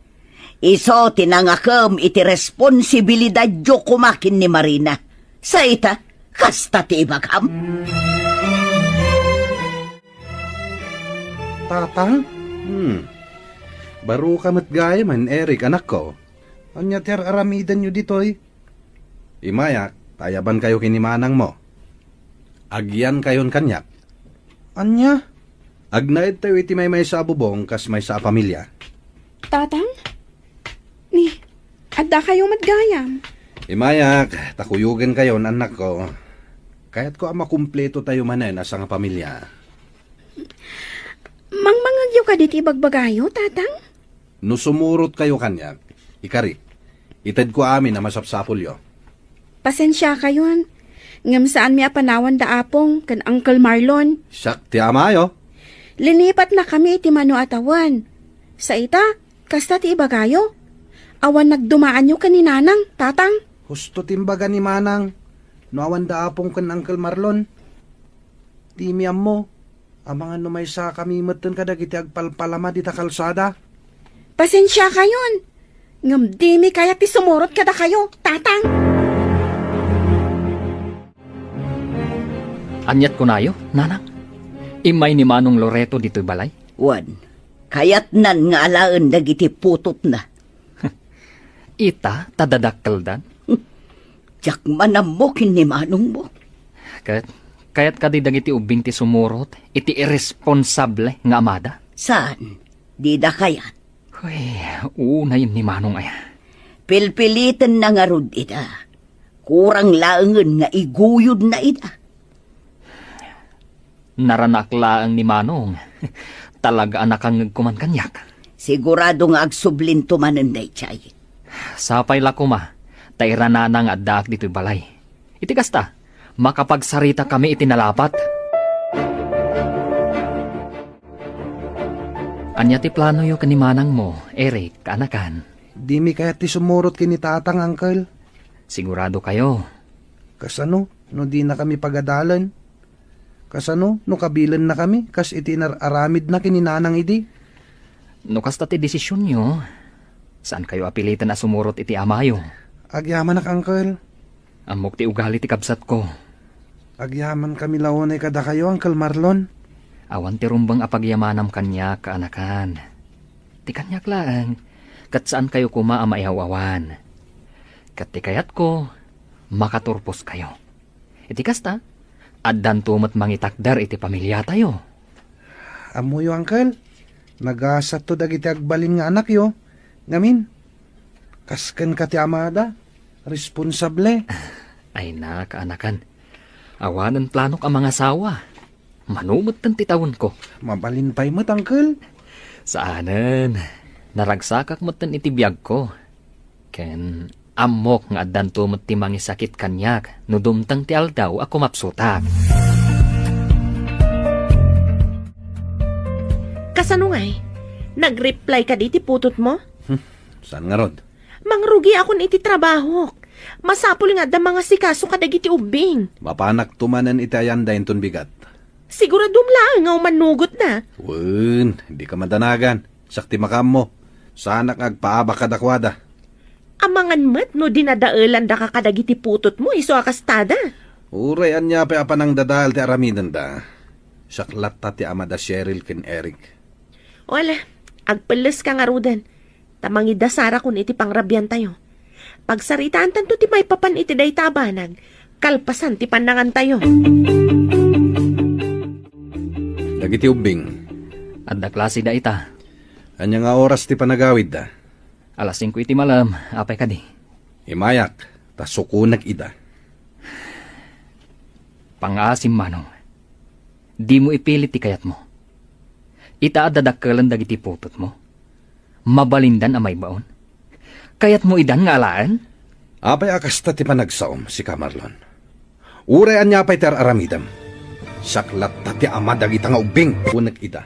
Isu ti nangakem iti responsibilidadyo koma ken ni Marina. Sa ita, kasta ti ibagam? Tatang? Hmm. Baro ka met gayam, Eric, anakko. Ania ti ar-aramidenyo ditoy? Imayak, ta ayabankayo ken ni manangmo. Agyankayon kaniak. Ania? Agnaedtayo iti maymaysa a bubong kas maysa a pamilia. Tatang? Ni, adda kayo met gayam? Imayak, ta kuyogenkayon, annakko. Kayatko a makumpleto tayo manen a sangapamilia. Mangmangegyo kadi ti ibagbagayo, Tatang? No sumurot kayo kaniak, ikari, itedko amin a masapsapulyo. Pasensiakayon, ngem saanmi a panawan da Apong ken Uncle Marlon. Siak ti amayo. Linipatnakami iti mano a tawen. Sa ita, kasta ti ibagayo. Awan nagdumaanyo ken ni Nanang, Tatang. Husto ti imbaga ni Manang, no awan da Apong ken Uncle Marlon. Dimi ammo. Amangan no maysakami metten kadagiti agpalpalama dita kalsada. Pasensiakayon, ngem dimi kayat ti sumurot kadakayo, Tatang. Aniat kunayo, Nanang? Immay ni Manong Loreto ditoy balay? Wen, kayatnan nga alaen dagiti putotna. Ita, ta dadakkeldan? Diak man ammo ken ni manongmo. Ket, kayat kadi dagiti ubbing ti sumurot iti irresponsable nga amada? Saan? Dida kayat? Uy, unayen ni manong aya. Pilpilitenna ngarud ida. Kurang laengen nga iguyodna ida. Naranak laeng ni Manong. Talaga a nakangngegko man kaniak. Sigurado nga agsublinto manen daydiay. Sapay la koma, ta iranana nga addaak ditoy balay. Iti kasta, makapagsaritakami iti nalapat. Ania ti planoyo ken ni manangmo, Eric, kaanakan? Dimi kayat ti sumurot ken ni Tatang, Uncle. Sigurado kayo? Kasano no dinakami pagadalen? Kasano no kabilennakami kas iti inar-aramidna ken ni Nanang idi? No kasta ti desisionyo, saankayo a piliten a sumurot iti amayo. Agyamanak, Uncle. Ammok ti ugali ti kabsatko. Agyamankami la unay kadakayo, Uncle Marlon. Awan ti rumbeng a pagyamanam kaniak, kaanakan. Ti kaniak laeng, ket saankayo koma a maiaw-awan. Ket ti kayatko, makaturposkayo. Iti kasta, Addanto met mangitakder iti pamiliatayo. Ammoyo, Uncle, nagasatto dagiti agbalin nga anakyo. Ngamin, kas kenka ti amada, responsable. Ay na, kaanakan. Awanen planok a mangasawa. Mano metten ti tawenko. Mabalin pay met, Uncle. Saanen. Naragsakak metten iti biagko. Ken ammok nga addanto met ti mangisakit kaniak no dumteng ti aldaw a kumapsutak. Kasano ngay? Nag-reply kadi ti putotmo? Hmm, saan ngarud? Mangrugiakon iti trabahok. Masapul nga adda mangasikaso kadagiti ubbing. Mapanakto manen iti ayanda inton bigat. Siguradom laeng nga umannugotna. Wen, dika madanagan. Siak ti makaammo. Saanak nga agpaabak kadakuada. Amangan met no dinadaelandaka kadagiti putotmo isu a kastada. Uray ania pay a panangdadael ti aramidenda. Siak latta ti ama da Cheryl ken Eric. Wala, agpelleska ngaruden. Ta mangidasarakon iti pangrabiantayo. Pagsaritaantanto ti maipapan iti dayta a banag, kalpasan ti pannangantayo. Dagiti ubbing. Adda klase da ita. Ania nga oras ti panagawidda? Alas singko iti malem, apay kadi? Imayak, ta sukonek ida. Pangaasim, Manong. Dimo ipilit ti kayatmo. Ita a dadakkelen dagiti putotmo. Mabalindan a maibaon. Kayatmo idan nga alaen? Apay a kasta ti panagsaom, sika Marlon? Uray ania pay ti ar-aramidem, siak latta ti ama dagita nga ubbing, kunek ida.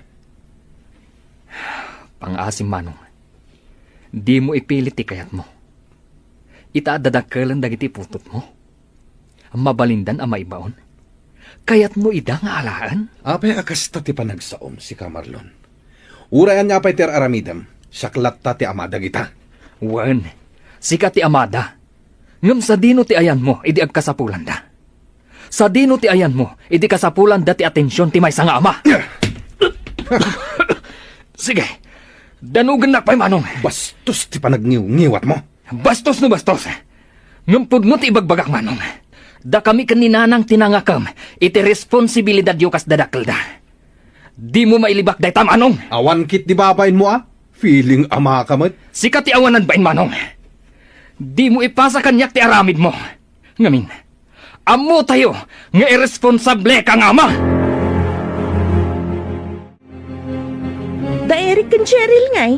Pangaasim, Manong. Dimo ipilit ti kayatmo. Ita a dadakkelen dagiti putotmo. Mabalindan a maibaon. Kayatmo ida nga alaen? Apay a kasta ti panagsaom, sika Marlon? Uray ania pay ti ar-aramidem, siak latta ti ama dagita. Wen, sika ti amada. Ngem sadino ti ayanmo idi agkasapulanda? Sadino ti ayanmo idi kasapulanda ti atension ti maysa nga ama? Sige, danugennak pay, Manong. Bastos ti panagniwngiwatmo. Bastos no bastos. Ngem pudno ti ibagbagak, Manong. Dakami ken ni Nanang ti nangakem iti responsibilidadyo kas dadakkelda. Dimo mailibak dayta, Manong. Awan ketdi babainmo a? Feeling ama ka met. Sika ti awanan bain, Manong. Dimo ipasa kaniak ti aramidmo. Ngamin, ammotayo nga irresponsableka nga ama. Da Eric ken Cheryl ngay?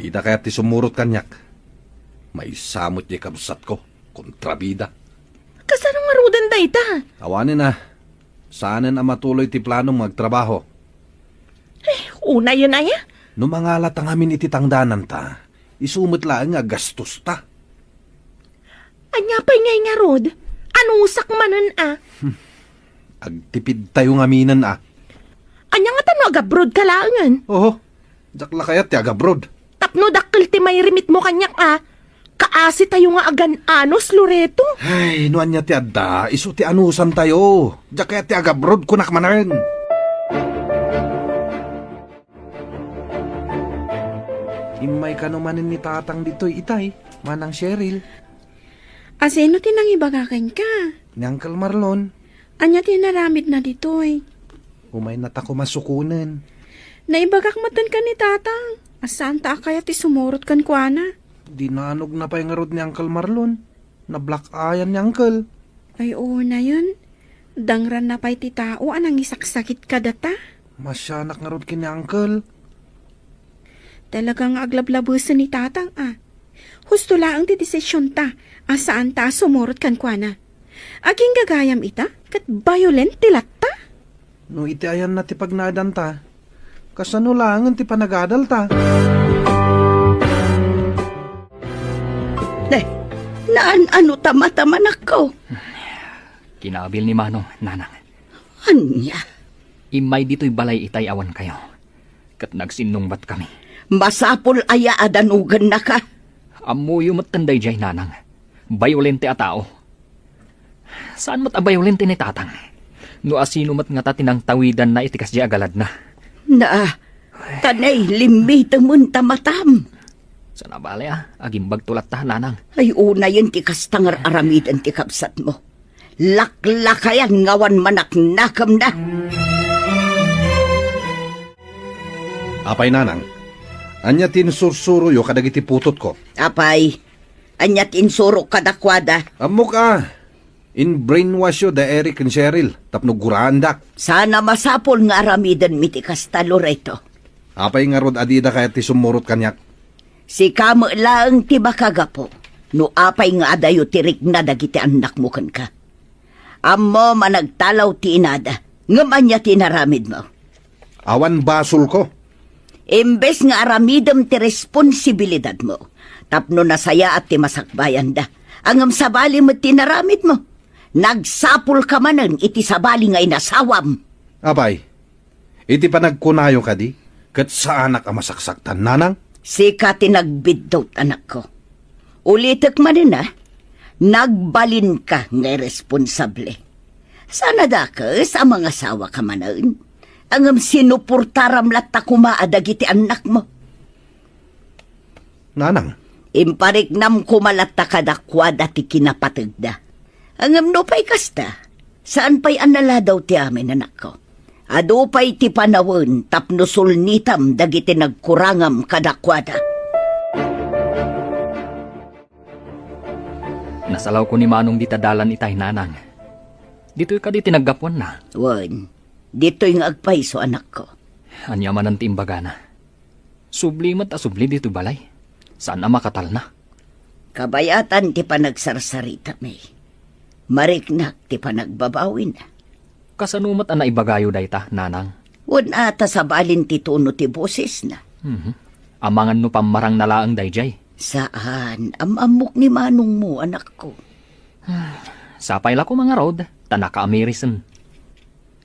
Dida kayat ti sumurot kaniak. Maysa met diay kabsatko, kontrabida. Kasano ngaruden dayta? Awanen a. Saanen a matuloy ti planom nga agtrabaho. Eh, unayen aya? No mangalata ngamin iti tangdananta, isu met laeng nga aggastosta. Ania pay ngay ngarud? Anusak manen a? Hmm. Agtipidtayo ngaminen a. Ania ngata no agabrodka laengen? Oho. Diak la kayat ti agabrod. Tapno dakkel ti mairimitmo kaniak a. Kaasitayo nga agan-anos, Loreto. Ay, no ania ti adda, isu ti anusantayo. Diak kayat ti agabrod, kunak manen. Immay kano manen ni Tatang ditoy itay, Manang Cheryl. A sino ti nangibaga kenka? Ni Uncle Marlon. Ania ti inaramidna ditoy? Umayna ta koma sukonen. Naibagak metten ken ni Tatang a saanta a kayat ti sumurot kenkuana. Dinanogna pay ngarud ni Uncle Marlon. Nablack-eyan ni Uncle. Ay, unayen. Dangranna pay ti tao a nangisaksakit kadata. Masianak ngarud ken ni Uncle. Talaga nga aglablabesen ni Tatang a. Husto laeng ti desisionta a saanta a sumurot kenkuana. Aginggagayam ita ket violent ti latta. No iti ayanna ti pagnaedanta, kasano laengen ti panagadalta? Ne, naan-ano ta mata, manakko? Kinabil ni Manong, Nanang. Ania? Immay ditoy balay itay awan kayo. Ket nagsinnungbatkami. Masapul aya a danogennaka? Ammoyo metten daydiay, Nanang. Bayolente a tao. Saan met a bayolente ni Tatang? No asino met ngata ti nangtawidanna iti kasdiay a galadna? Na, ta nailimmitem ta matam. Saan a bale a, agimbagto latta, Nanang. Ay, unayen ti kasta nga ar-aramiden ti kabsatmo. Laklakayan nga awan manaknakemna. Apay, nanang, ania ti insursuroyo kadagiti putotko? Apay, ania ti insurok kadakuada? Ammok a, in-brainwash yo da Eric ken Cheryl tapno guraandak. Saan a masapul nga aramidenmi ti kasta, Loreto. Apay ngarud a dida kayat ti sumurot kaniak? Sika met laeng ti makagapu no apay nga adayo ti rikna dagiti annakmo kenka. Ammom a nagtalaw ti inada, ngem ania ti inaramidmo? Awan basolko. Imbes nga aramidem ti responsibilidadmo tapno nasayaat ti masakbayanda, ngem sabali met ti inaramidmo. Nagsapulka manen iti sabali nga inasawam. Apay, iti panagkunayo kadi, ket saanak a masaksaktan, nanang? Sika ti nagbiddut, anakko. Ulitek manen a, nagbalinka nga irresponsable. Saan a dakes a mangasawaka manen, ngem sinuportaram latta koma a dagiti annakmo. Nanang. Impariknam koma latta kadakuada ti kinapategda. Ngem nupay kasta, saan pay a naladaw ti amin, anakko. Adu pay ti panawen tapno sulnitam dagiti nagkurangam kadakuada. Nasalawko ni Manong dita dalan itay, nanang. Ditoy kadi ti naggapuanna? Wen, ditoy nga agpayso, anakko. Ania manen ti imbagana? Subli met a subli ditoy balay. Saan a makatalna. Kabayatan ti panagsarsaritami. Mariknak ti panagbabawina. Kasano met a naibagayo dayta, nanang? Wen a ta sabalin ti tono ti bosesna. Mhm. Amangan no pammarangna laeng daydiay. Saan, am-ammok ni manongmo, anakko. Sapay la koma ngarud, ta nakaamirisan.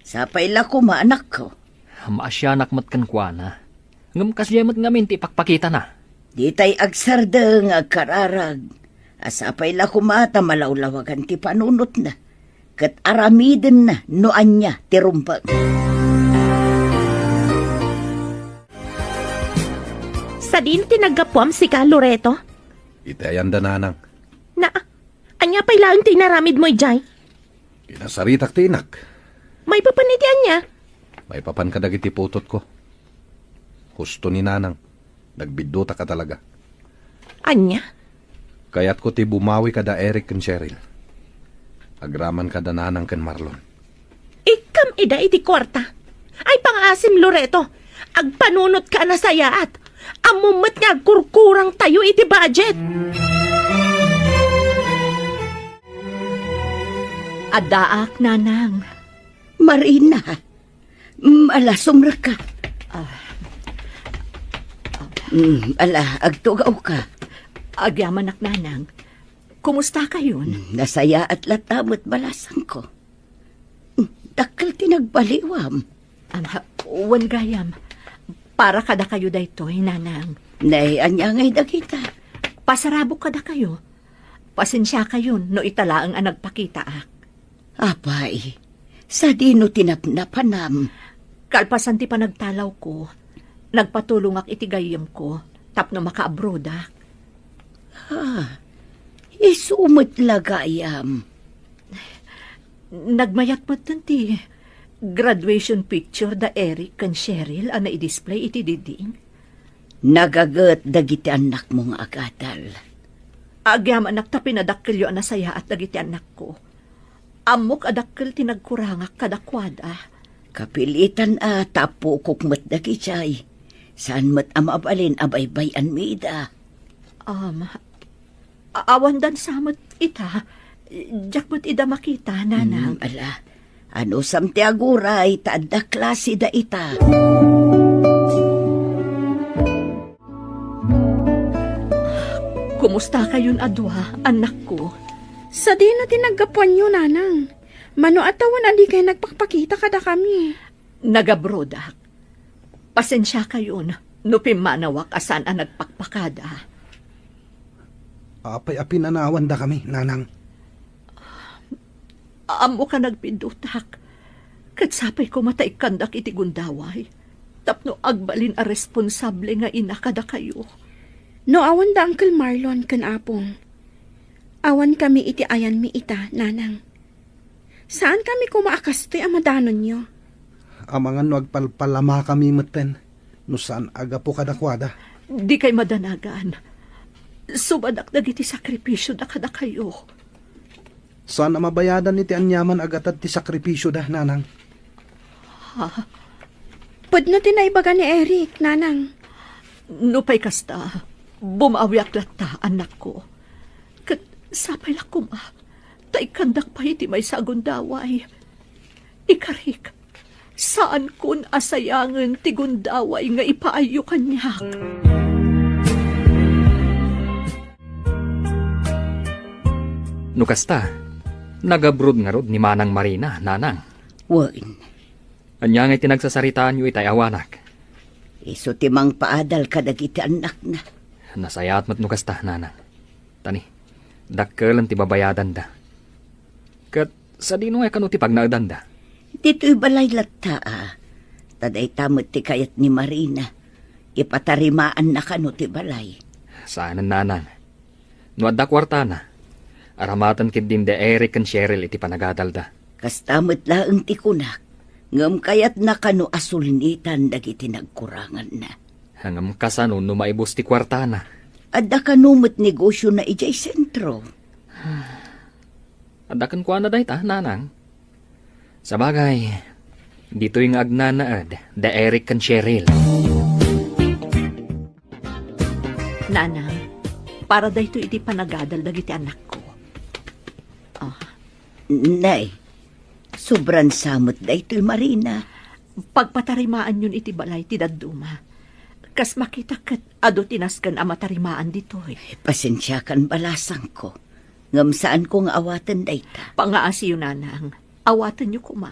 Sapay la koma, anakko. Maasianak met kenkuana. Ngem kasdiay met ngamin ti ipakpakitana. Ditay agsardeng nga agkararag. A sapay la koma ta malawlawagan ti panunotna, ket aramidenna no ania ti rumbeng. Sadino ti naggapuam, sika, Loreto? Iti ayanda, nanang. Na, ania pay laeng ti inaramidmo idiay? Kinasaritak ti inak. Maipapan iti ania? Maipapan kadagiti putotko. Husto ni nanang, nagbiddutak a talaga. Ania? Kayatko ti bumawi kada Eric ken Cheryl. Agraman kada nanang ken Marlon. Ikkam ida iti kuarta. Ay, pangaasim, Loreto. Agpanunotka a nasayaat. Ammom met nga agkurkurangtayo iti budget. Addaak, nanang. Marina. Mm, ala, sumrekka. Ah. Mm, ala, agtugawka. Agyamanak, nanang. Kumusta kayon? Mm, nasayaat latta met balasangko. Mm, dakkel ti nagbaliwam. Ama, wen gayam. Para kadakayo daytoy, nanang. Nay, ania ngay dagita? Pasarabok kadakayo. Pasensiakayon no ita laeng a nagpakitaak. Apay, sadino ti napnapanam? Kalpasan ti panagtalawko, nagpatulongak iti gayyemko tapno makaabrodak. Ah, isu met la gayam. Nagmayat met ti graduation picture da Eric ken Cheryl a naidisplay iti diding. Nagaget dagiti annakmo nga agadal. Agyamanak ta pinadakkelyo a nasayaat dagiti annakko. Ammok a dakkel ti nagkurangak kadakuada. Kapilitan a ta appokok met dagidiay. Saan met a mabalin a baybay-anmi ida. Um, a-, awan dansa met ita. Diak met ida makita, nanang. Hmm, ala. Anusam ti aguray ta adda klase da ita. Kumusta kayon a dua, annakko? Sadino ti naggapuanyo, nanang? Mano a tawen a dikay nagpakpakita kadakami? Nagabrodak. Pasensiakayon no pimmanawak a saan a nagpakpakada. Apay a pinanawandakami, nanang? Ammok a nagbiddutak, ket sapay koma ta ikkandak iti gundaway tapno agbalin a responsable nga ina kadakayo. No awan da Uncle Marlon ken Apong, awankami iti ayanmi ita, nanang. Saankami koma a kastoy a madanonyo. Amangan no agpalpalamakami metten, no saan a gapu kadakuada. Dikay madanagan. Subadak dagiti sakripisioda kadakayo. Saan a mabayadan iti aniaman a gatad ti sakripisioda, nanang. Ha? Pudno ti naibaga ni Eric, nanang. Nupay kasta, bumawiak latta, anakko. Ket sapay la koma, ta ikkandak pay iti maysa a gundaway. Ikarik, saankon a sayangen ti gundaway nga ipaayyo kaniak. No kasta, nagabrod ngarud ni Manang Marina, nanang. Wen. Ania ngay ti nagsasaritaanyo itay awanak? Isu ti mangpaadal kadagiti annakna. Nasayaat met no kasta, nanang. Tani, dakkelen ti babayadanda. Ket sadino ngay kano ti pagnaedanda? Ditoy balay latta, a. Ta dayta met ti kayat ni Marina. Ipatarimaanna kano ti balay. Saanen, nanang. No adda kuartana, aramaten ketdin da Eric ken Cheryl iti panagadalda. Kasta met laeng ti kunak, ngem kayatna kano a sulnitan dagiti nagkuranganna. Ngem kasano no maibus ti kuartana? Adda kano met negosiona idiay sentro. Adda kenkuana dayta, nanang. Sabagay, ditoy nga agnanaed da Eric ken Cheryl. Nanang, para daytoy iti panagadal dagiti anakko. Ah. Nay, sobran sa met daytoy, Marina. Pagpatarimaanyon iti balay ti dadduma. Kas makita ket adu ti nasken a matarimaan ditoy. Pasensiakan, balasangko. Ngem saanko nga awaten dayta. Pangaasiyo, nanang. Awatenyo koma.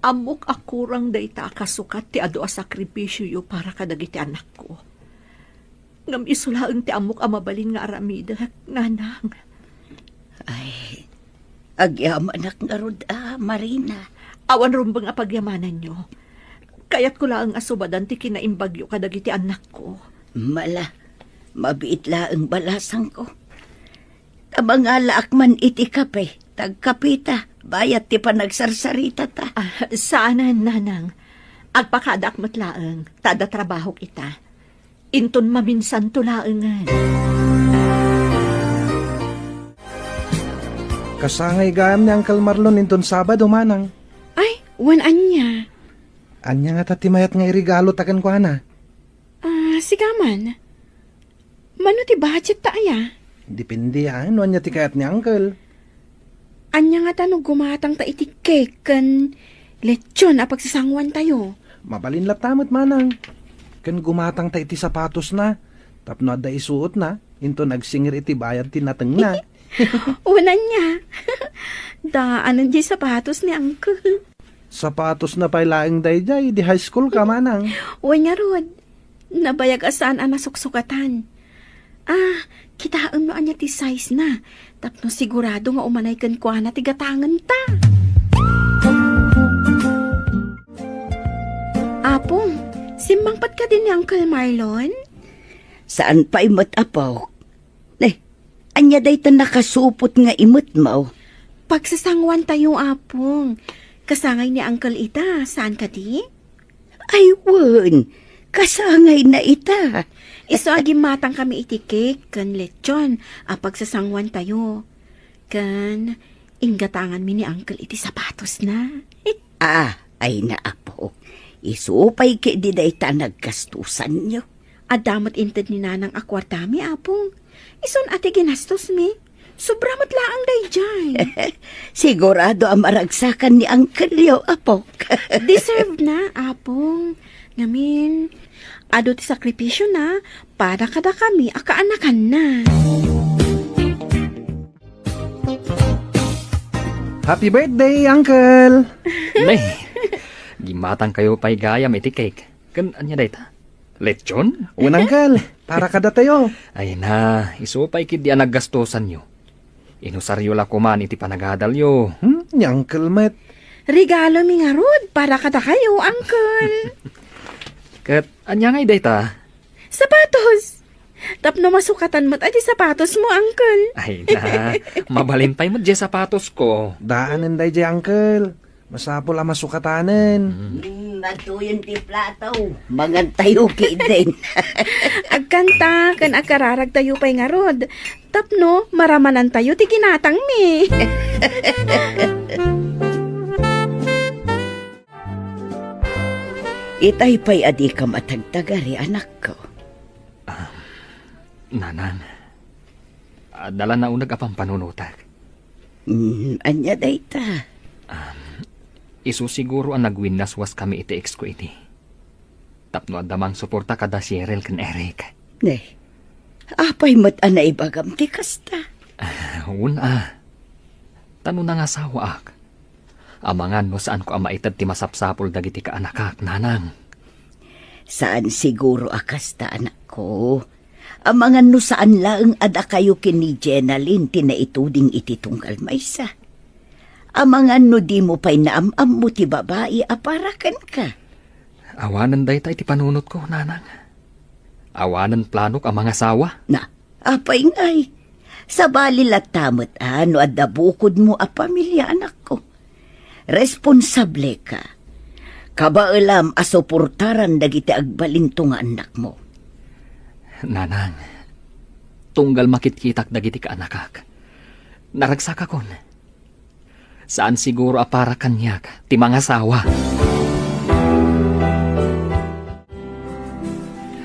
Ammok a kurang dayta a kasukat ti adu a sakripisioyo para kadagiti anakko. Ngem isu laeng ti ammok a mabalin nga aramidek, nanang. Ay, agyamanak ngarud a, Marina. Awan rumbeng a pagyamananyo. Kayatko laeng a subadan ti kinaimbagyo kadagiti annakko. Mala, mabiit laeng, balasangko. Ta mangalaak man iti kape, tagkapeta, bayat ti panagsarsaritata. Ah, saanen, nanang. Agpakadaak met laeng, ta adda trabahok ita. Inton maminsanto laengen. Kasangay gayam ni Uncle Marlon inton Sabado, manang. Ay, wen ania? Ania ngata ti mayat nga iregalo ta kenkuana? Ah, sigaman. Mano ti budget ta aya? Depende, a, no ania ti kayat ni Uncle. Ania ngata no gumatang ta iti cake ken lechon a pagsasanguan tayo? Mabalin latta met, manang. Ken gumatang ta iti sapatos na, tapno adda isuot na, inton agsingir iti bayad ti natengna. Wen ania? Daanen diay sapatos ni Uncle. Sapatos na pay laeng daydiay, idi high school ka, manang. Wen ngarud, nabayag a saan a nasuksukatan. Ah, kitaem no ania ti size na, tapno sigurado nga umanay kenkuana ti gatangenta. Apong, simmangpet kadi ni Uncle Marlon? Saan pay met, apo. Ne, ania dayta nakasupot nga imetmo? Pagsasanguan tayo, Apong. Kasangay ni Uncle ita, saan kadi? Ay, wen, kasangay na ita. Isu a gimmatang kami iti cake ken lechon a pagsasanguan tayo. Ken inggatanganmi ni Uncle iti sapatos na. Ah, ay na, apo. Isu pay ketdi dayta a naggastusanyo. Adda met inted ni Nanang a kuartami, Apong. Isun a ti ginastosmi. Sobra met laeng daydiay. Sigurado a maragsakan ni Uncle-yo, apo. Deserve na, Apong. Ngamin, adu ti sakripisio na para kadakami a kaanakanna. Happy birthday, Uncle! Nay, gimmatangkayo pay gayam iti cake. Ken ania dayta? Lechon? Wen, Uncle, para kadatayo. Ay na, isu pay ketdi a naggastosanyo. Inusaryo la koman iti panagadalyo. Hmm, ni Uncle met. Regalomi ngarud para kadakayo, Uncle. Ket ania ngay dayta? Sapatos! Tapno masukatan met a di sapatosmo, Uncle. Ay na, mabalin pay met di sapatosko. Daanen daydiay, Uncle. Masapul a masukatanen. Mm. Mm, adtoyen ti plato. Mangantayo ketdin. Agkanta ken agkararagtayo pay ngarud. Tapno maramanantayo ti ginatangmi. Itay pay a dikam a tagtagari, anakko. Ah, Nanang, adda la nauneg a pampanunotek. Mm, ania dayta? Um, isu siguro a nagwinnaswaskami iti ex ko idi. Tapno adda mangsuporta kada Cheryl ken Eric. Ne, apay met a naibagam ti kasta? Ah, wen a. Ta no nangasawaak, amangan no saanko a maited ti masapsapul dagiti kaanakak, Nanang. Saan siguro a kasta, anakko. Amangan no saan laeng a dakayo ken ni Jenalyn ti naituding iti tunggal maysa. Amangan no dimo pay naam-ammo ti babai a para kenka. Awanen dayta iti panunotko, Nanang. Awanen planok a mangasawa. Na, apay ngay? Sabali latta met a no adda bukodmo a pamilia, anakko. Responsableka. Kabaelam a suportaran dagiti agbalinto nga annakmo. Nanang, tunggal makitkitak dagiti kaanakak, naragsakakon. Saan siguro a para kaniak ti mangasawa.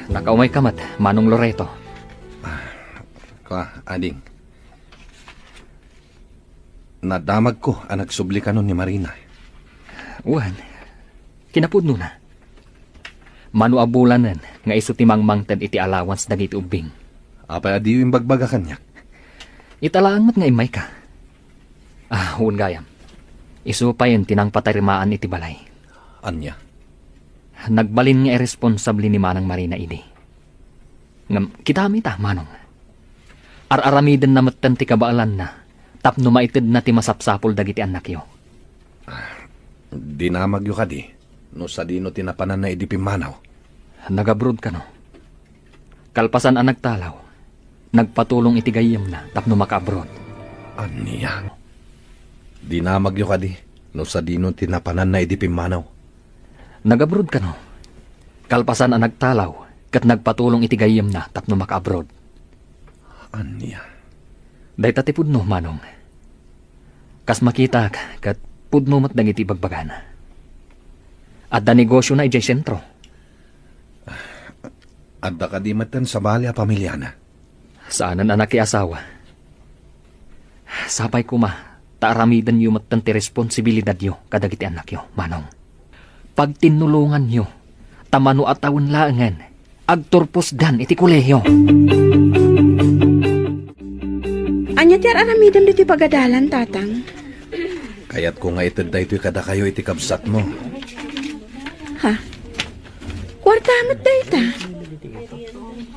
Nakaumayka met, Manong Loreto. Ah, kua, ading. Nadamagko a nagsubli kanon ni Marina. Wen, kinapudnona. Mano a bulanen nga isu ti mangmangted iti allowance dagiti ubbing. Apay a diyo imbagbaga kaniak? Ita laeng met nga immayka. Ah, wen gayam. Isu payen ti nangpatarimaan iti balay. Ania? Nagbalin nga irresponsable ni Manang Marina idi. Ngem, kitaem ita, Manong. Ar-aramidenna metten ti kabaelanna tapno maitedna ti masapsapul dagiti annakyo. Dinamagyo kadi no sadino ti napananna idi pimmanaw? Nag-abroad kano. Kalpasan a nagtalaw, nagpatulong iti gayyemna tapno maka-abroad. Ania? Dinamagyo kadi no sadino ti napananna idi pimmanaw? Nag-abroad kano. Kalpasan a nagtalaw, ket nagpatulong iti gayyemna tapno maka-abroad. Ania? Dayta ti pudno, Manong. Kas makitak, ket pudno met dagiti ibagbagana. Adda negosiona idiay sentro. Adda kadi metten sabali a pamiliana? Saanen a nakiasawa. Sapay koma, ta aramidenyo metten ti responsibilidadyo kadagiti annakyo, Manong. Pagtinnulonganyo, ta mano a tawen laengen, agturposdan iti kolehio. Ania ti ar-aramidem ditoy pagadalan, Tatang? Kayatko nga ited daytoy kadakayo iti kabsatmo. Ha? Kuarta met dayta?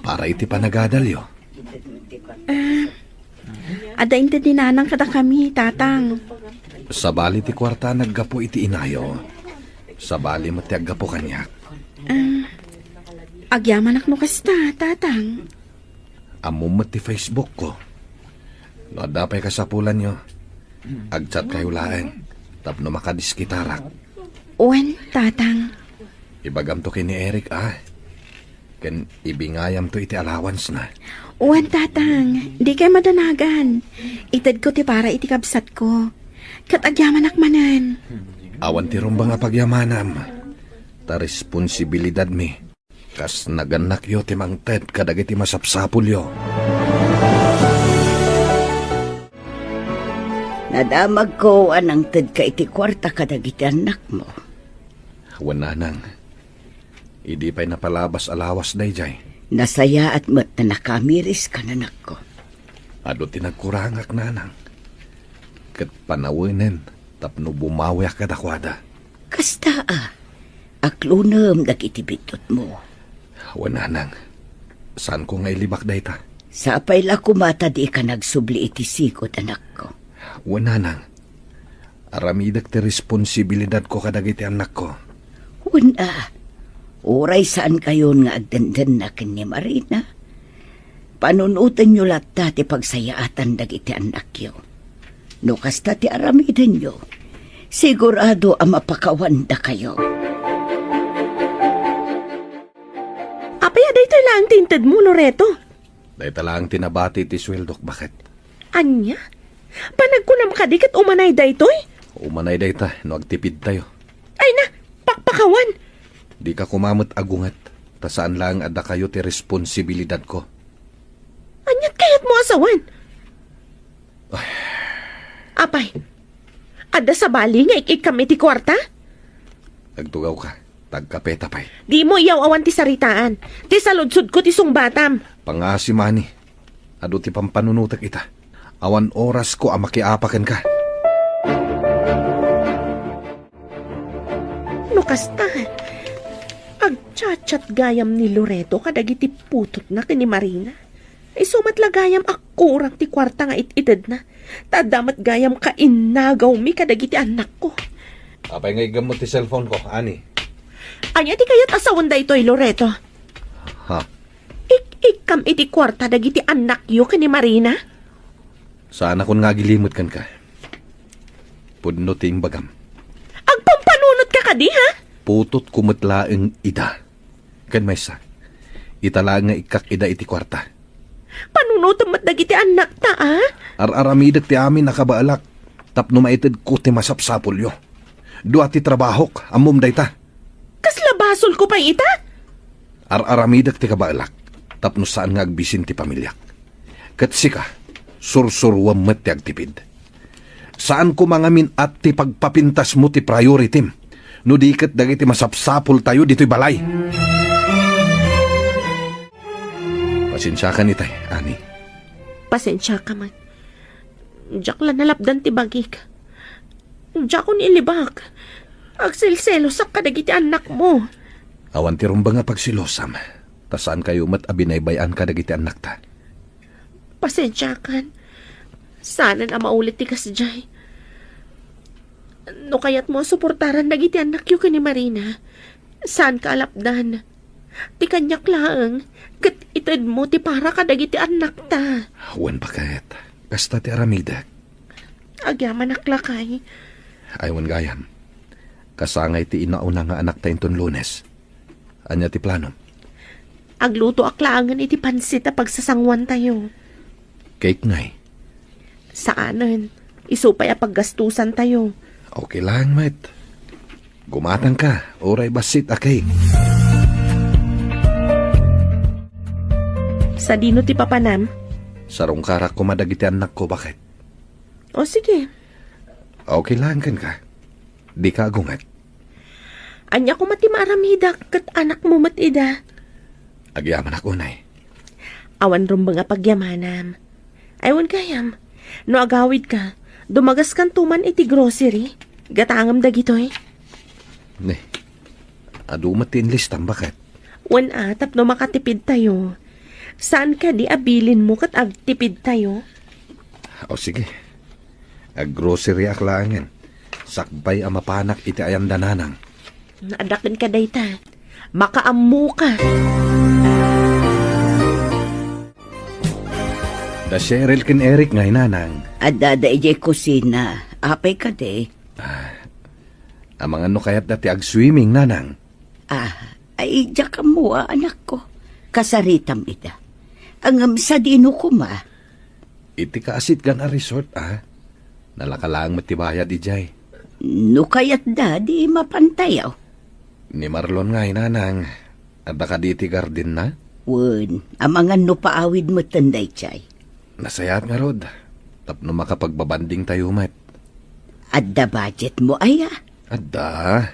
Para iti panagadalyo. Ah, adda inted ni Nanang kadakami, Tatang. Sabali ti kuarta naggapu iti inayo. Sabali met ti aggapu kaniak. Ah, agyamanak no kasta, Tatang. Ammom met ti Facebook ko. No adda pay kasapulanyo, agchat kayo laeng tapno makadiskitarak. Wen, Tatang. Ibagamto ken ni Eric, a. Ken ibingayamto iti allowance na. Wen, Tatang, dikay madanagan. Itedko ti para iti kabsatko. Ket agyamanak manen. Awan ti rumbeng a pagyamanam. Ta responsibilidadmi. Kas nagannakyo ti mangted kadagiti masapsapulyo. Nadamagko a nangtedka iti kuarta kadagiti annakmo. Wen, Nanang. Idi pay napalabas a lawas daydiay. Nasayaat met ta nakamiris ka, anakko. Adu ti nagkurangak, Nanang. Ket panawenen tapno bumawiak kadakuada. Kasta a, aklonem dagiti biddutmo. Wen, Nanang. Saanko nga ilibak dayta. Sapay la koma ta dika nagsubli iti sigud, anakko. Wen, Nanang. Aramidek ti responsibilidadko kadagiti annakko. Wen a, uray saankayon nga agdendenna ken ni Marina, Panunotenyo latta ti pagsayaatan dagiti annakyo. No kasta ti aramidenyo, sigurado a mapakawandakayo. Apay a daytoy laeng ti intedmo, Loreto? Dayta laeng ti nabati ti sueldok, baket. Ania? Panagkunam kadi ket umanay daytoy? Umanay dayta no agtipidtayo. Ay na, pakpakawan! Dika koma met agunget, ta saan laeng a dakayo ti responsibilidadko. Aniat kayatmo a sawen? Ay. Apay, adda sabali nga ik-ikkam iti kuarta? Agtugawka, ta agkapeta pay. Dimo iyaw-awan ti saritaan. Ti saludsodko ti sungbatam. Pangngaasim, Ani. Adu ti pampanunotek ita. Awan orasko a makiapa kenka. No kasta, agchat-chat gayam ni Loreto kadagiti putotna ken ni Marina. Isu met la gayam a kurang ti kuarta nga it-itedna. Ta adda met gayam kainnagawmi kadagiti annakko. Apay nga iggammot ti cellphone ko, Ani? Ania ti kayat a sawen daytoy, Loreto? Ha? Ik-ikkam iti kuarta dagiti annakyo ken ni Marina? Saanakon nga agilimut kenka. Pudno ti imbagam. Agpampanunotka kadi, ha? Putotko met laeng ida. Ken maysa, ita laeng nga ikkak ida iti kuarta. Panunotem met dagiti annakta, a? Ar-aramidek ti amin a kabaelak tapno maitedko ti masapsapulyo. Dua ti trabahok, ammom dayta. Kasla basolko pay ita? Ar-aramidek ti kabaelak tapno saan nga agbisin ti pamiliak. Ket sika, sursuruam met ti agtipid. Saan koma ngamin a ti pagpapintasmo ti prioritim, no di ket dagiti masapsapultayo ditoy balay. Pasensiakan itay, Ani. Pasensiaka met. Diak la nalapdan ti bagik. Diakon ilibak. Agselselosak kadagiti annakmo. Awan ti rumbeng a pagselosam, ta saankayo met a binaybay-an kadagiti annakta. Pasensiakan. Saanen a maulit ti kasdiay. No kayatmo a suportaran dagiti annakyo ken ni Marina, saanka a lapdan. Ti kaniak laeng, ket itedmo ti para kadagiti annakta. Wen, baket. Kasta ti aramidek. Agyamanak lakay. Ay, wen gayam. Kasangay ti inauna nga anakta inton Lunes. Ania ti planom? Aglutoak laengen iti pansit a pagsasanguantayo. Cake ngay? Saanen. Isu pay a paggastusantayo. Okay lang, met. Gumatangka, uray bassit a cake. Sadino ti papanam? Sarungkarak koma dagiti annakko, baket. O, sige. Okay lang kenka. Dika agunget. Ania koma ti maaramidak ket anakmo met ida? Agyamanak unay. Awan rumbeng a pagyamanam. Ay, wen gayam, no agawidka, dumagaskanto man iti grocery. Gatangem dagitoy. Ne, adu met ti inlistam, baket. Wen a, tapno makatipidtayo. Saan kadi a bilinmo ket agtipidtayo? O, sige. Aggroceryak laengen. Sakbay a mapanak iti ayan da Nanang. Adda kenka dayta. Makaammoka. Da Cheryl ken Eric ngay, Nanang. Adda da idiay kusina. Apay kadi? Ah, amangan no kayatda ti agswimming, Nanang. Ah, ay, diak ammo a, anakko. Kasaritam ida. Ngem sadino koma? Iti kaasitgan a resort, a. Nalaka laeng met ti bayad idiay. No kayatda, di mapantayo. Ni Marlon ngay, Nanang, adda kadi iti gardenna? Wen, amangan no paawid metten daydiay. Nasayaat ngarud, tapno makapagbabandingtayo met. Adda budgetmo aya? Adda.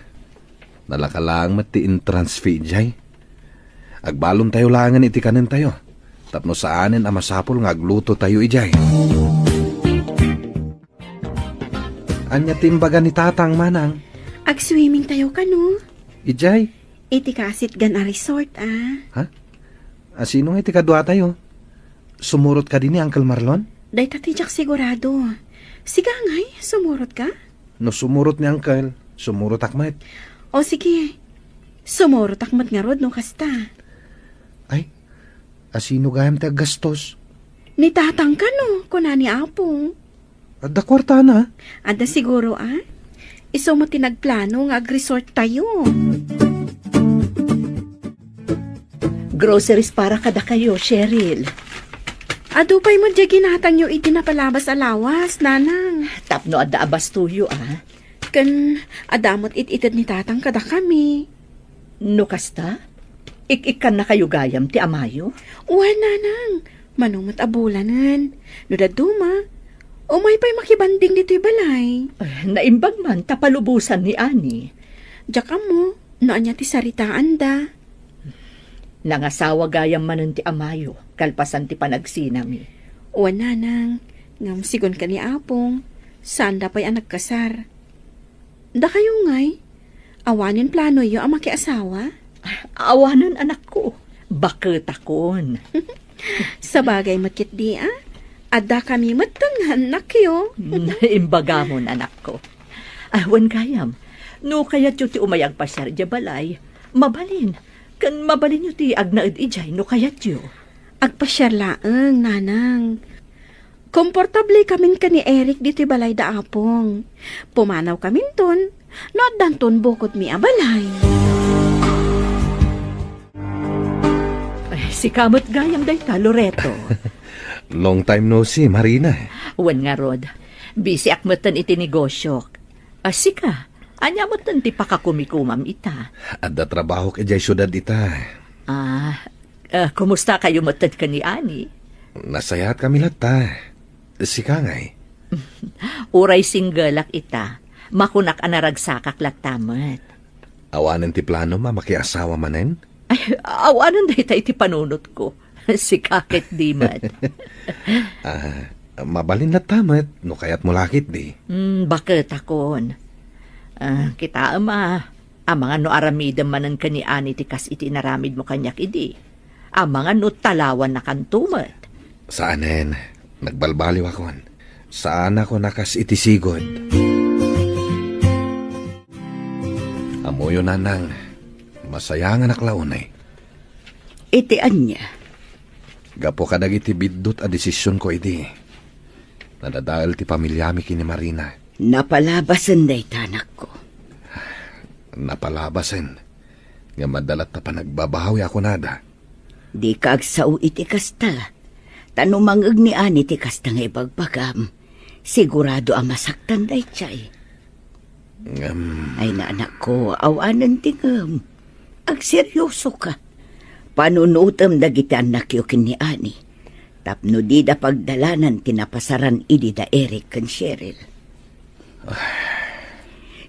Nalaka laeng met ti entrance fee idiay. Agbalontayo laengen iti kanentayo, tapno saanen a masapul nga aglutotayo idiay. Ania ti imbaga ni Tatang, Manang? Agswimmingtayo kano? Idiay? Iti kaasitgan a resort, a. Ha? A, sino nga iti kaduatayo? Sumurot kadi ni Uncle Marlon? Dayta ti diak sigurado. Sika ngay, sumurot ka? No sumurot ni Uncle, sumurotak met. O sige, sumurotak met ngarud no kasta. Ay, A sino gayam ti aggastos? Ni tatang kano, kuna ni Apong. Adda kuartana? Adda siguro, a? Isu met ti nagplano nga agresort tayo. Groceries para kadakayo, Cheryl. Adu pay met diay ginatangyo iti napalabas a lawas, nanang. Tapno adda a bastoyo, a? Ken adda met it-ited ni tatang kadakami. No kasta, ik-ikkannakayo gayam ti amayo? Wen, nanang, mano met a bulanen. No dadduma, umay pay makibanding ditoy balay. Eh, naimbag man ta palubosan ni Ani. Diak ammo no ania ti saritaanda. Nangasawa gayam manen ti amayo, kalpasan ti panagsinami. Wen, nanang, ngem sigun ken ni Apong, saanda pay a nagkasar. Dakayo ngay, awanen planoyo a makiasawa? Awanen, anakko. Baketakon. Sabagay met ketdi, a? Addakami metten nga annakyo. Imbagamon, anakko. Ah, wen gayam, no kayatyo ti umay agpasiar idiay balay, mabalin. Ken mabalinyo ti agnaed idiay no kayatyo. Agpasiar laeng, nanang. Komportable kamin ken ni Eric ditoy balay da Apong. Pumanaw kaminton, no addanton bukodmi a balay. Ay, sika met gayam dayta, Loreto. Long time no see, Marina. Wen ngarud, bisiak metten iti negosiok. A, sika, ania metten ti pakakumikomam ita? Adda trabahok idiay siudad ita. Ah, ah, kumustakayo metten ken ni Ani? Nasayaat kami latta. Sika ngay? Uray singgelak ita, makunak a naragsakak latta met. Awanen ti planom a makiasawa manen? Ay, awanen dayta iti panunotko. Sika ketdi met. Ah, mabalin latta met no kayatmo la ketdi. Hmm, baketakon. Ah, kitaem a, amangan no aramidem manen ken ni Ani ti kas iti inaramidmo kaniak idi. Amangan no talawannakanto met. Saanen, nagbalbaliwakon. Saanakon a kas iti sigud. Ammoyo, nanang, masayanganak la unay. Iti ania? Gapu kadagiti biddut a desisionko idi, nadadael ti familiami ken ni Marina. Napalabasen dayta, anakko. Napalabasen. Ngem adda latta panagbabawi a kunada. Dika agsao iti kasta. Ta no mangngeg ni Ani ti kasta nga ibagbagam, sigurado a masaktan daydiay. Ngem Ay, anakko, awanen ti ngem. Agseryosoka. Panunotem dagiti annakyo ken ni Ani tapno dida pagdalanan ti napasaran idi da Eric ken Cheryl.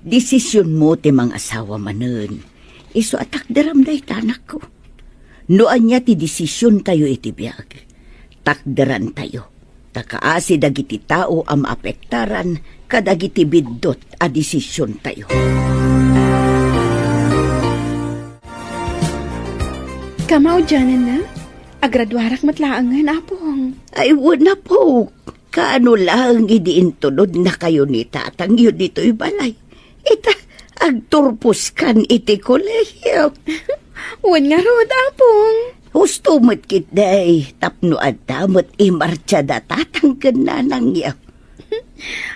Desisionmo ti mangasawa manen. Isu a takderam dayta, anakko. No ania ti desisiontayo iti biag, takderantayo. Ta kaasi dagiti tao a maapektaran kadagiti biddut a desisiontayo. Kamaudiananna, agraduarak met laengen, Apong. Ay, wen, Apok. Kaano laeng idi intulodnakayo ni tatangyo ditoy balay? Ita, agturposkan iti kolehio. Wen ngarud, Apong. Husto met ketdi, tapno adda met imartsa da tatang ken nanangyo.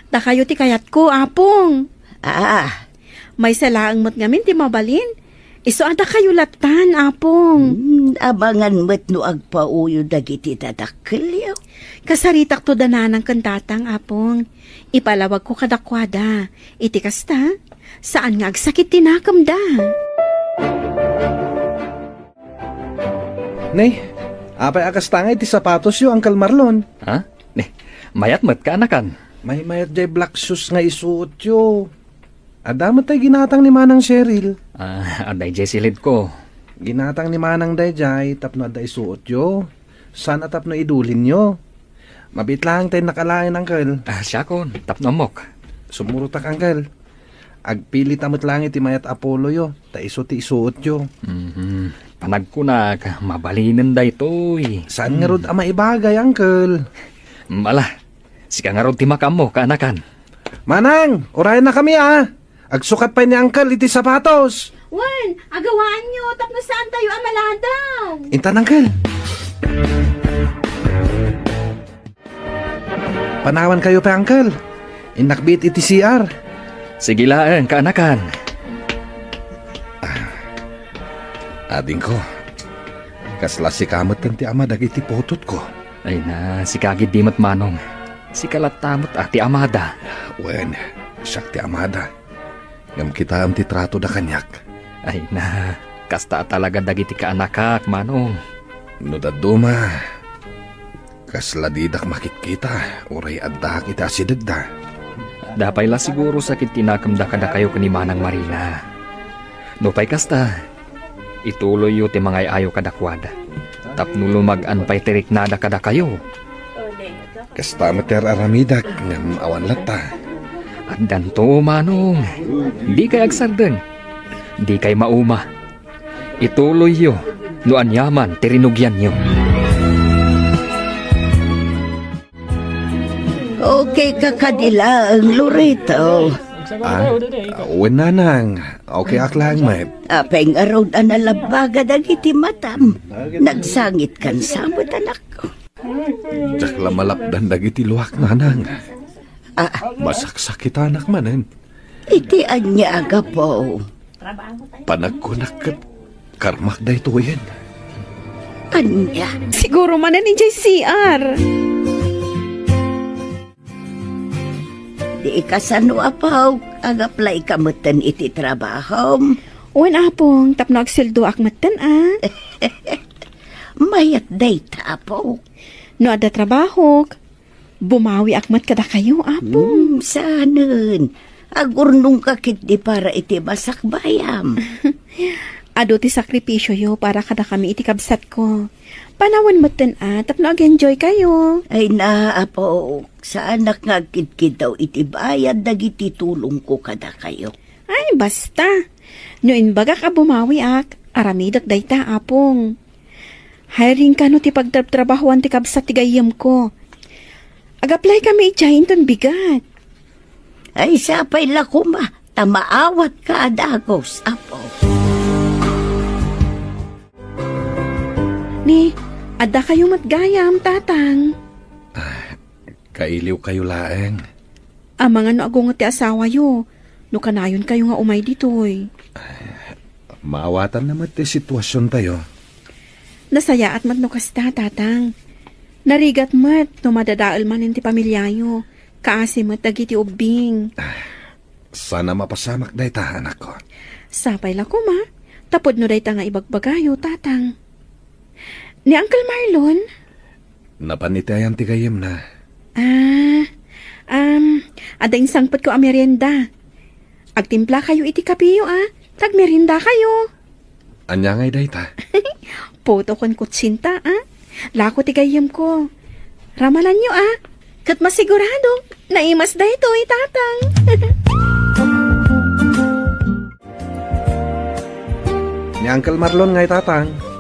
Dakayo ti kayatko, Apong. Ah. Maysa laeng met ngamin ti mabalin. Isu a dakayo lattan, Apong. Hmm, abangan met no agpauyod dagiti dadakkelyo. Kasaritakto da nanang ken tatang, Apong. Ipalawagko kadakuada. Iti kasta, saan nga agsakit ti nakemda. Ne, apay a kasta nga iti sapatosyo, Uncle Marlon? Ha? Ne, mayat met, kaanakan? Maymayat jay black shoes nga isuotyo. Adda met tay ginatang ni Manang Cheryl. Ah, adda jay silidko. Ginatang ni Manang dayjay tapno adda isuotyo. Saan a tapno idulinyo. Mabiit laeng tay nakalaen, Uncle. Ah, siakon, tapno ammok. Sumurotak, Uncle. Agpilita met laeng iti mayat a poloyo, ta isu ti isuotyo. Mhm. Panagkunak, mabalinen daytoy. Saan ngarud a maibagay, Uncle? Ala, sika ngarud ti makaammo, kaanakan. Manang, urayennakami, a. Agsukat pay ni Uncle iti sapatos. Wen, agawaanyo tapno saantayo a maladaw. Intan, Uncle. Panawankayo pay, Uncle. Innak biit iti C R. Sige laeng, kaanakan. Ah, adingko, kasla sika met ti ama dagiti putotko. Ay na, sika gid di met, Manong. Sika latta met a ti amada. Wen, siak ti amada. Ngem kitaem ti tratoda kaniak. Ay na, kasta a talaga dagiti kaanakak, Manong. No dadduma, kasla didak makitkita, uray addaak iti asidegda. Adda pay la siguro sakit ti nakemda kadakayo ken ni Manang Marina. Nupay kasta, ituloyyo ti mangay-ayo kadakuada, tapno lumag-an pay ti riknada kadakayo. Kasta met ti ar-aramidek, ngem awan latta. Addanto, Manong. Dikay agsardeng. Dikay mauma. Ituloyyo no aniaman ti rinugianyo. Okay ka kadi laeng, Loreto? Ah, wen, Nanang. Okay ak laeng met. Apay ngarud a nalabbaga dagiti matam? Nagsangitkan sa met, anakko. Diak la malapdan dagiti luak, Nanang. Ah. Masaksakitanak manen. Iti ania, Agapo? Panagkunak ket karmak daytoyen. Ania? Siguro manen idiay C R. Di kasano, Apok? Ag-apply ka metten iti trabahom? Wen, Apong, tapno agsueldoak metten, a. Mayat dayta, Apok. No adda trabahok, bumawiak met kadakayo, Apong. Hmm, saanen. Agurnongka ketdi para iti masakbayam. Adu ti sakripisioyo para kadakami iti kabsatko. Panawen metten a tapno ag-enjoykayo. Ay na, Apok, saanak nga agkidkiddaw iti bayad dagiti tulongko kadakayo. Ay, basta. No imbagak a bumawiak, aramidek dayta, Apong. Hiring kano ti pagtrabtrabahoan ti kabsat ti gayyemko. Ag-apply kami idiay inton bigat. Ay, sapay la koma, ta maawatka a dagus, Apo. Ni, adda kayo met gayam, Tatang. Ah, kailiwkayo laeng. Amangan no agunget ti asawayo, no kanayonkayo nga umay ditoy. Maawatanna met ti situasiontayo. Nasayaat met no kasta, Tatang. Narigat met no madadael manen ti pamiliayo, kaasi met dagiti ubbing. Saan a mapasamak dayta, anakko. Sapay la koma, ta pudno dayta nga ibagbagayo, Tatang. Ni Uncle Marlon? Napan iti ayan ti gayyemna. Ah, um, adda insangpetko a merienda. Agtimplakayo iti kapeyo, a, ta agmeriendakayo. Ania ngay dayta? Puto ken kutsinta, a? Lako ti gayyemko. Ramalanyo, a? Ket masigurado, naimas daytoy, Tatang. Ni Uncle Marlon ngay, Tatang.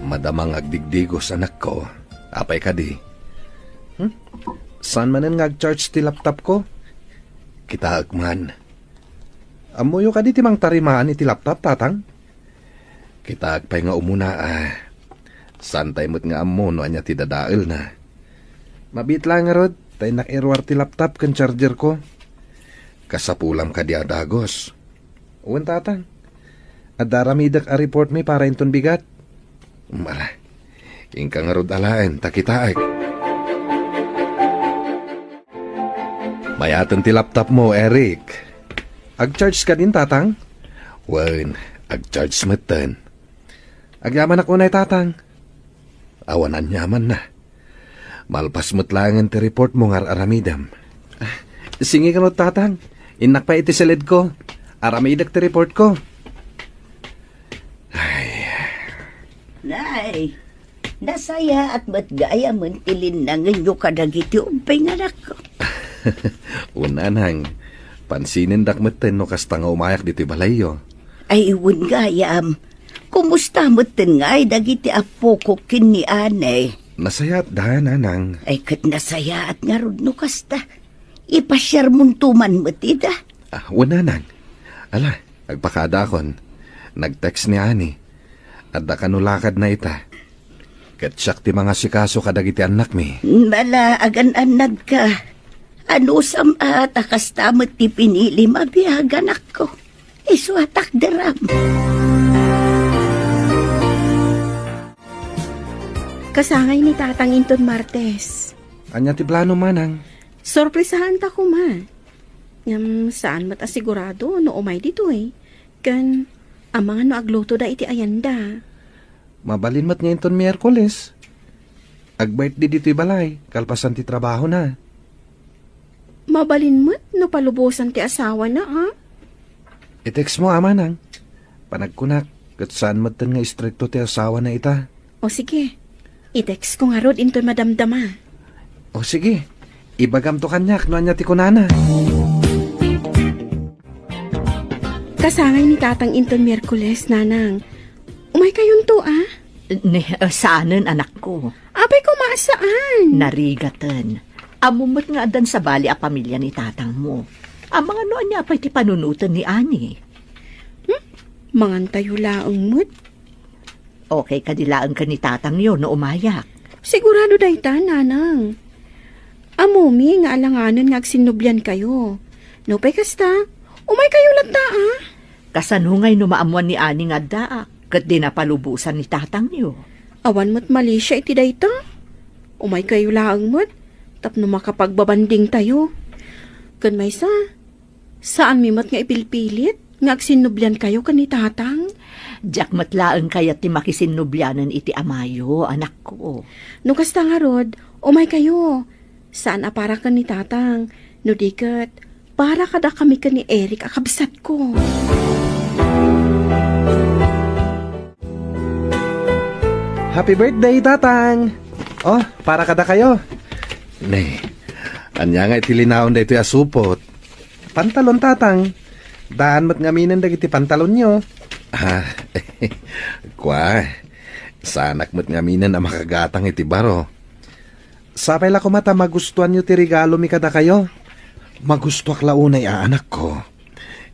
Madama nga agdigdigos, anakko. Apay kadi? Hmm? Saan manen nga ag-charge ti laptopko? Kitaek man. Ammoyo kadi ti mangtarimaan iti laptop, Tatang? Kitaek pay nga umuna, a. Saantay met nga ammo no ania ti dadaelna. Mabiit la ngarud, ta innak iruar ti laptop ken chargerko. Kasapulam kadi a dagus. Wen, Tatang. Adda aramidek a reportmi para inton bigat. Ala, inka ngarud alaen, ta kitaek. Mayaten ti laptopmo, Eric. Ag-charge kadin, Tatang? Wen, ag-charge metten. Agyamanak unay, Tatang. Awan aniamanna. Malpas met laengen ti reportmo nga ar-aramidem. Ah, sige kano, Tatang. Innak pay iti siledko. Aramidek ti reportko. Ay. Nay, nasayaat met gayamen ti linnangenyo kadagiti ubbing, anakko. Wen, Nanang, pansinendak metten no kasta nga umayak ditoy balayyo. Ay, wen gayam. Kumusta metten ngay dagiti appoko ken ni Anay? Nasayaatda, Nanang. Ay, ket nasayaat ngarud no kasta. Ipasiarmonto man met ida. Ah, wen, Nanang. Ala, agpakadaakon. Nag-text ni Ani. Adda kano lakadna ita. Ket siak ti mangasikaso kadagiti annakmi. Nala, agan-annadka. Anusam a ta kasta met ti pinilim a biag, anakko. Isu a takderam. Kasangay ni Tatang inton Martes. Ania ti plano, manang? Sorpresahan ta koma. Ngem saan met a sigurado no umay ditoy. Ken, amangan no agluto da iti ayanda. Mabalin met nga inton Miyerkules. Ag-birthday ditoy balay, kalpasan ti trabahona. Mabalin met no palubosan ti asawana, a? I-text mo, a, manang. Panagkunak, ket saan metten nga istrikto ti asawana ita. O sige, i-text ko ngarud inton madamdama. O sige, ibagamto kaniak no ania ti kunana. Kasangay ni Tatang inton Miyerkules, Nanang. Umaykayonto, a? Ne, eh, saanen, anakko. Apay koma a saan? Narigaten. Ammom met nga addan sabali a pamilia ni tatangmo. Amangan no ania pay ti panunoten ni Ani. Hmm? Mangantayo laeng met. Okay kadi laeng ken ni tatangyo no umayak? Sigurado dayta, Nanang. Ammomi nga alanganen nga agsinnubliankayo. Nupay kasta, umaykayo latta, a? Kasano ngay no maammuan ni Ani nga addaak, ket dina palubosan ni tatangyo? Awan met malisia iti dayta. Umaykayo laeng met, tapno makapagbabandingtayo. Ken maysa, saanmi met nga ipilpilit nga agsinnubliankayo ken ni Tatang? Diak met laeng kayat ti makisinnublianen iti amayo, anakko. No kasta ngarud, umaykayo. Saan a para ken ni Tatang, no di ket, para kadakami ken ni Eric a kabsatko. Happy birthday, Tatang! Oh, para kadakayo. Ne, ania nga iti linaon daytoy a supot? Pantalon, Tatang. Daan met ngaminen dagiti pantalonyo. Ah, kua, saanak met ngaminen a makagatang iti baro. Sapay la koma ta magustuanyo ti regalomi kadakayo. Magustuak la unay a anakko.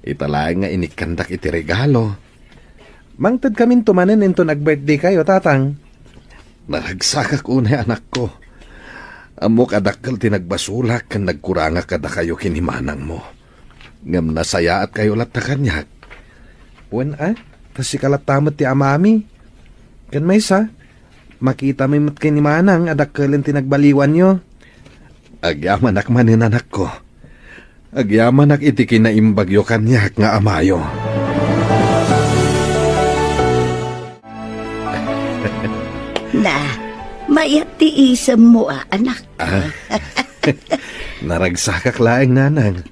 Ita laeng nga inikkandak iti regalo. Mangtedkaminto manen inton ag-birthdaykayo, Tatang. Naragsakak unay, anakko. Ammok a dakkel ti nagbasolak ken nagkurangak kadakayo ken ni manangmo. Ngem nasayaatkayo latta kaniak. Wen a, ta sika latta met ti amami. Ken maysa, makitami met ken ni manang a dakkelen ti nagbaliwanyo. Agyamanak manen, anakko. Agyamanak iti kinaimbagyo kaniak nga amayo. Na, mayat ti isemmo a, anak. Ah, naragsakak laeng, Nanang.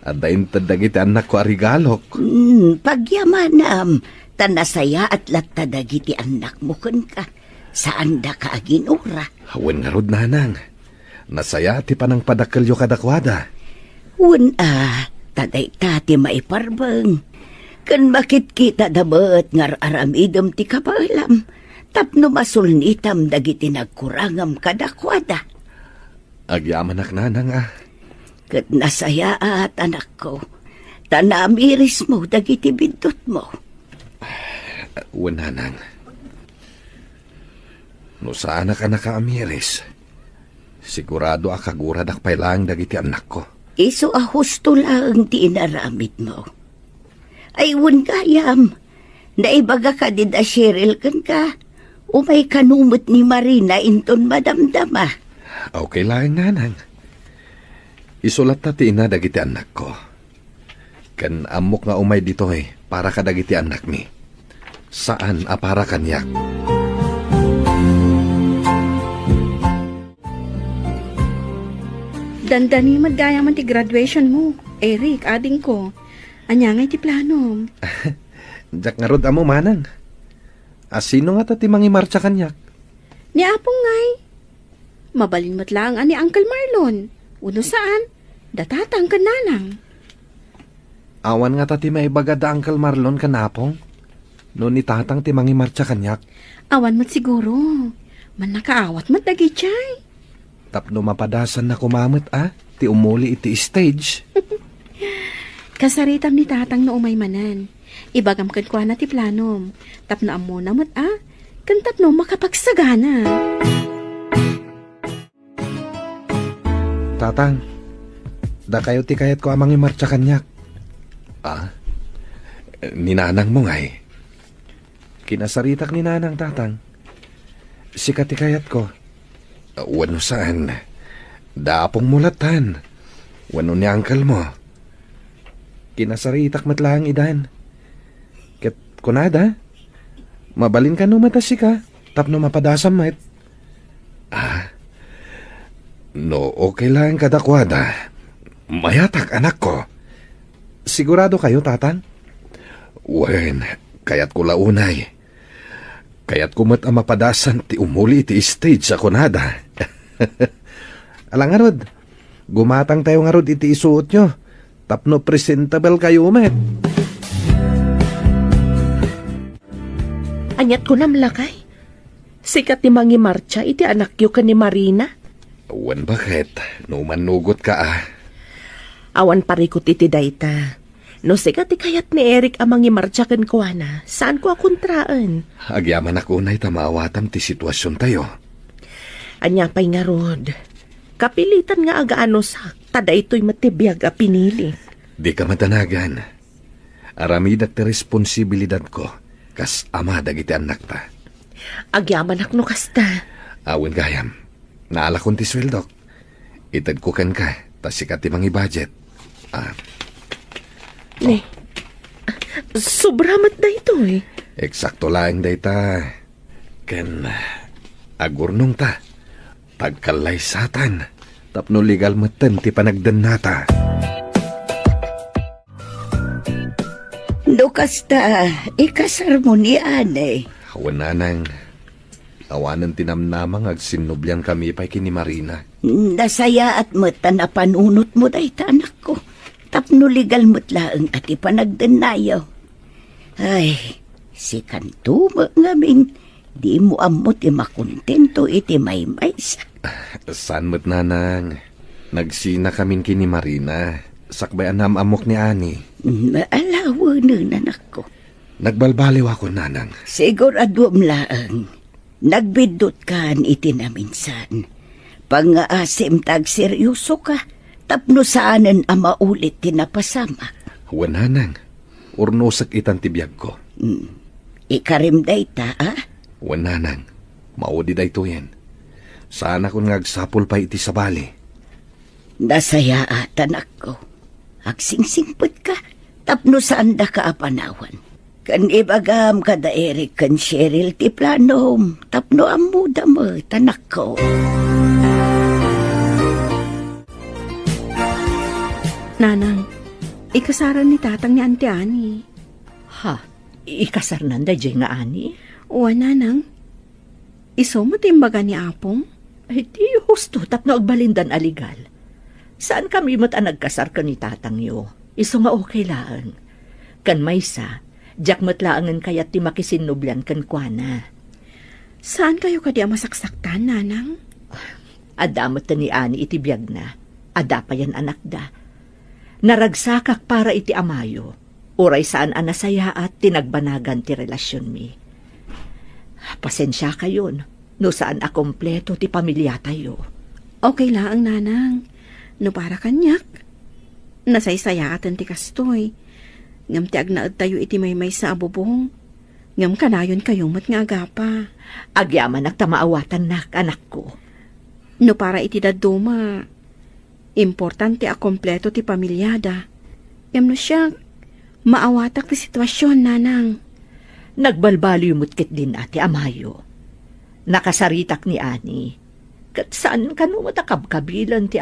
Adda inted dagiti annakko a regalok. Hmm, pagyamanam, ta nasayaat latta dagiti annakmo kenka. Saandaka a ginura. Wen ngarud, Nanang. Nasayaat ti panangpadakkelyo kadakuada. Wen a, ta dayta ti maiparbeng. Ken makitkitada met nga ar-aramidem ti kabaelam tapno masulnitam dagiti nagkurangam kadakuada. Agyamanak, Nanang, a. Ket nasayaat, anakko, ta namirismo dagiti biddutmo. Wen, Nanang. No saanak a nakaamiris, sigurado a kaguradak pay laeng dagiti annakko. Isu a husto laeng ti inaramidmo. Ay, wen gayam, naibaga kadi da Cheryl kenka, umay kano met ni Marina inton madamdama. Okay laeng, Nanang. Isu latta ti ina dagiti annakko. Ken ammok nga umay ditoy para kadagiti annakmi. Saan a para kaniak. Dandani met gayam ti graduation mo, Eric, adingko. Ania ngay ti planom? Diak ngarud ammo, manang. A, sino ngata ti mangimartsa kaniak? Ni Apong ngay. Mabalin met laeng a ni Uncle Marlon. Wenno saan, da Tatang ken Nanang. Awan ngata ti maibaga da Uncle Marlon ken Apong? No ni Tatang ti mangimartsa kaniak? Awan met siguro. Mannakaawat met dagiti ay. Tapno mapadasanna koma met a ti umuli iti stage. Kasaritam ni Tatang no umay manen. Ibagam kenkuana ti planom. Tapno ammona met a ken tapno makapagsagana. Tatang, dakayo ti kayatko a mangimartsa kaniak. Ah? Ni nanangmo ngay? Kinasaritak ni nanang, tatang. Sika ti kayatko. Wenno saan, da apongmo lattan. Wenno ni uncle mo. Kinasaritak met laeng idan. Ket kunada, mabalin kano met a sika, tapno mapadasam met. Ah, no okay laeng kadakuada, mayatak, anakko. Sigurado kayo, tatang? Wen, kayatko la unay. Kayatko met a mapadasan ti umuli iti stage a kunada. Ala ngarud, gumatangtayo ngarud iti isuotyo, tapno presentable kayo met. Aniat kunam, lakay? Sika ti mangimartsa iti anakyo ken ni Marina? Wen, baket, no mannugot ka, ah. Awan parikut iti dayta. No sika ti kayat ni Eric a mangimartsa kenkuana, saanko a kontraen. Agyamanak unay ta maawatam ti situasiontayo. Ania pay ngarud? Kapilitan nga aganusak, ta daytoy met ti biag a pinili. Dika madanagan. Aramidek ti responsibilidadko kas ama dagiti annakta. Agyamanak no kasta. Awan gayam. Naalakon ti sueldok. Itedko kenka, ta sika ti mangi-budget. Ah. Ni, sobra met daytoy. Eksakto laeng dayta. Ken agurnongta, tagkallaysatan, tapno legal metten ti panagdennata. No kasta, ikasarmo ni Ani. Wen, nanang, awanen ti namnama nga agsinnubliankami pay ken ni Marina. Nasayaat met ta napanunotmo dayta, anakko. Tapno legal met laeng a ti panagdennayo. Ay, sikanto met ngamin, dimo ammo ti makontento iti maymaysa. Saan met, nanang. Nagsinakamin ken ni Marina, sakbay a naam-ammok ni Ani. Mm, alawenen, anakko. Nagbalbaliwakon, nanang. Siguraduem laeng. Nagbiddutka iti naminsan. Pangngaasim ta agseryosoka, tapno saanen a maulit ti napasamak. Wen, nanang. Urnosek itan ti biagko. Mm. Ikarim dayta, a? Wen, nanang. Maudi daytoyen. Saanakon nga agsapul pay iti sabali. Nasayaat, anakko. Agsingsingpetka tapno saandaka a panawan. Ken ibagam kada Eric ken Cheryl ti planom tapno ammoda met, anakko. Nanang, ikasaran ni Tatang ni Auntie Annie. Ha? Ikasarnan daydiay nga Annie? Wen, Nanang. Isu met ti imbaga ni Apong? Ay, di husto tapno agbalindan a legal. Saankami met a nagkasar ken ni tatangyo. Isu nga okay laeng. Ken maysa, diak met laengen kayat ti makisinnublian kenkuana. Saankayo kadi a masaksaktan, Nanang? Adda met ni Ani iti biagna. Adda payen anakda. Naragsakak para iti amayo. Uray saan a nasayaat ti nagbanagan ti relasionmi. Pasensiakayon no saan a kompleto ti pamiliatayo. Okay laeng, Nanang. No para kaniak, nasaysayaaten ti kastoy. Ngem ti agnaedtayo iti maymaysa a bubong, ngem kanayonkayo met nga agapa. Agyamanak ta maawatannak, anakko. No para iti dadduma, importante a kompleto ti pamiliada. Ngem no siak, maawatak ti situasion, Nanang. Nagbalbaliw met ketdin a ti amayo. Nakasaritak ni Ani. Ket saan kano met a kabkabilen ti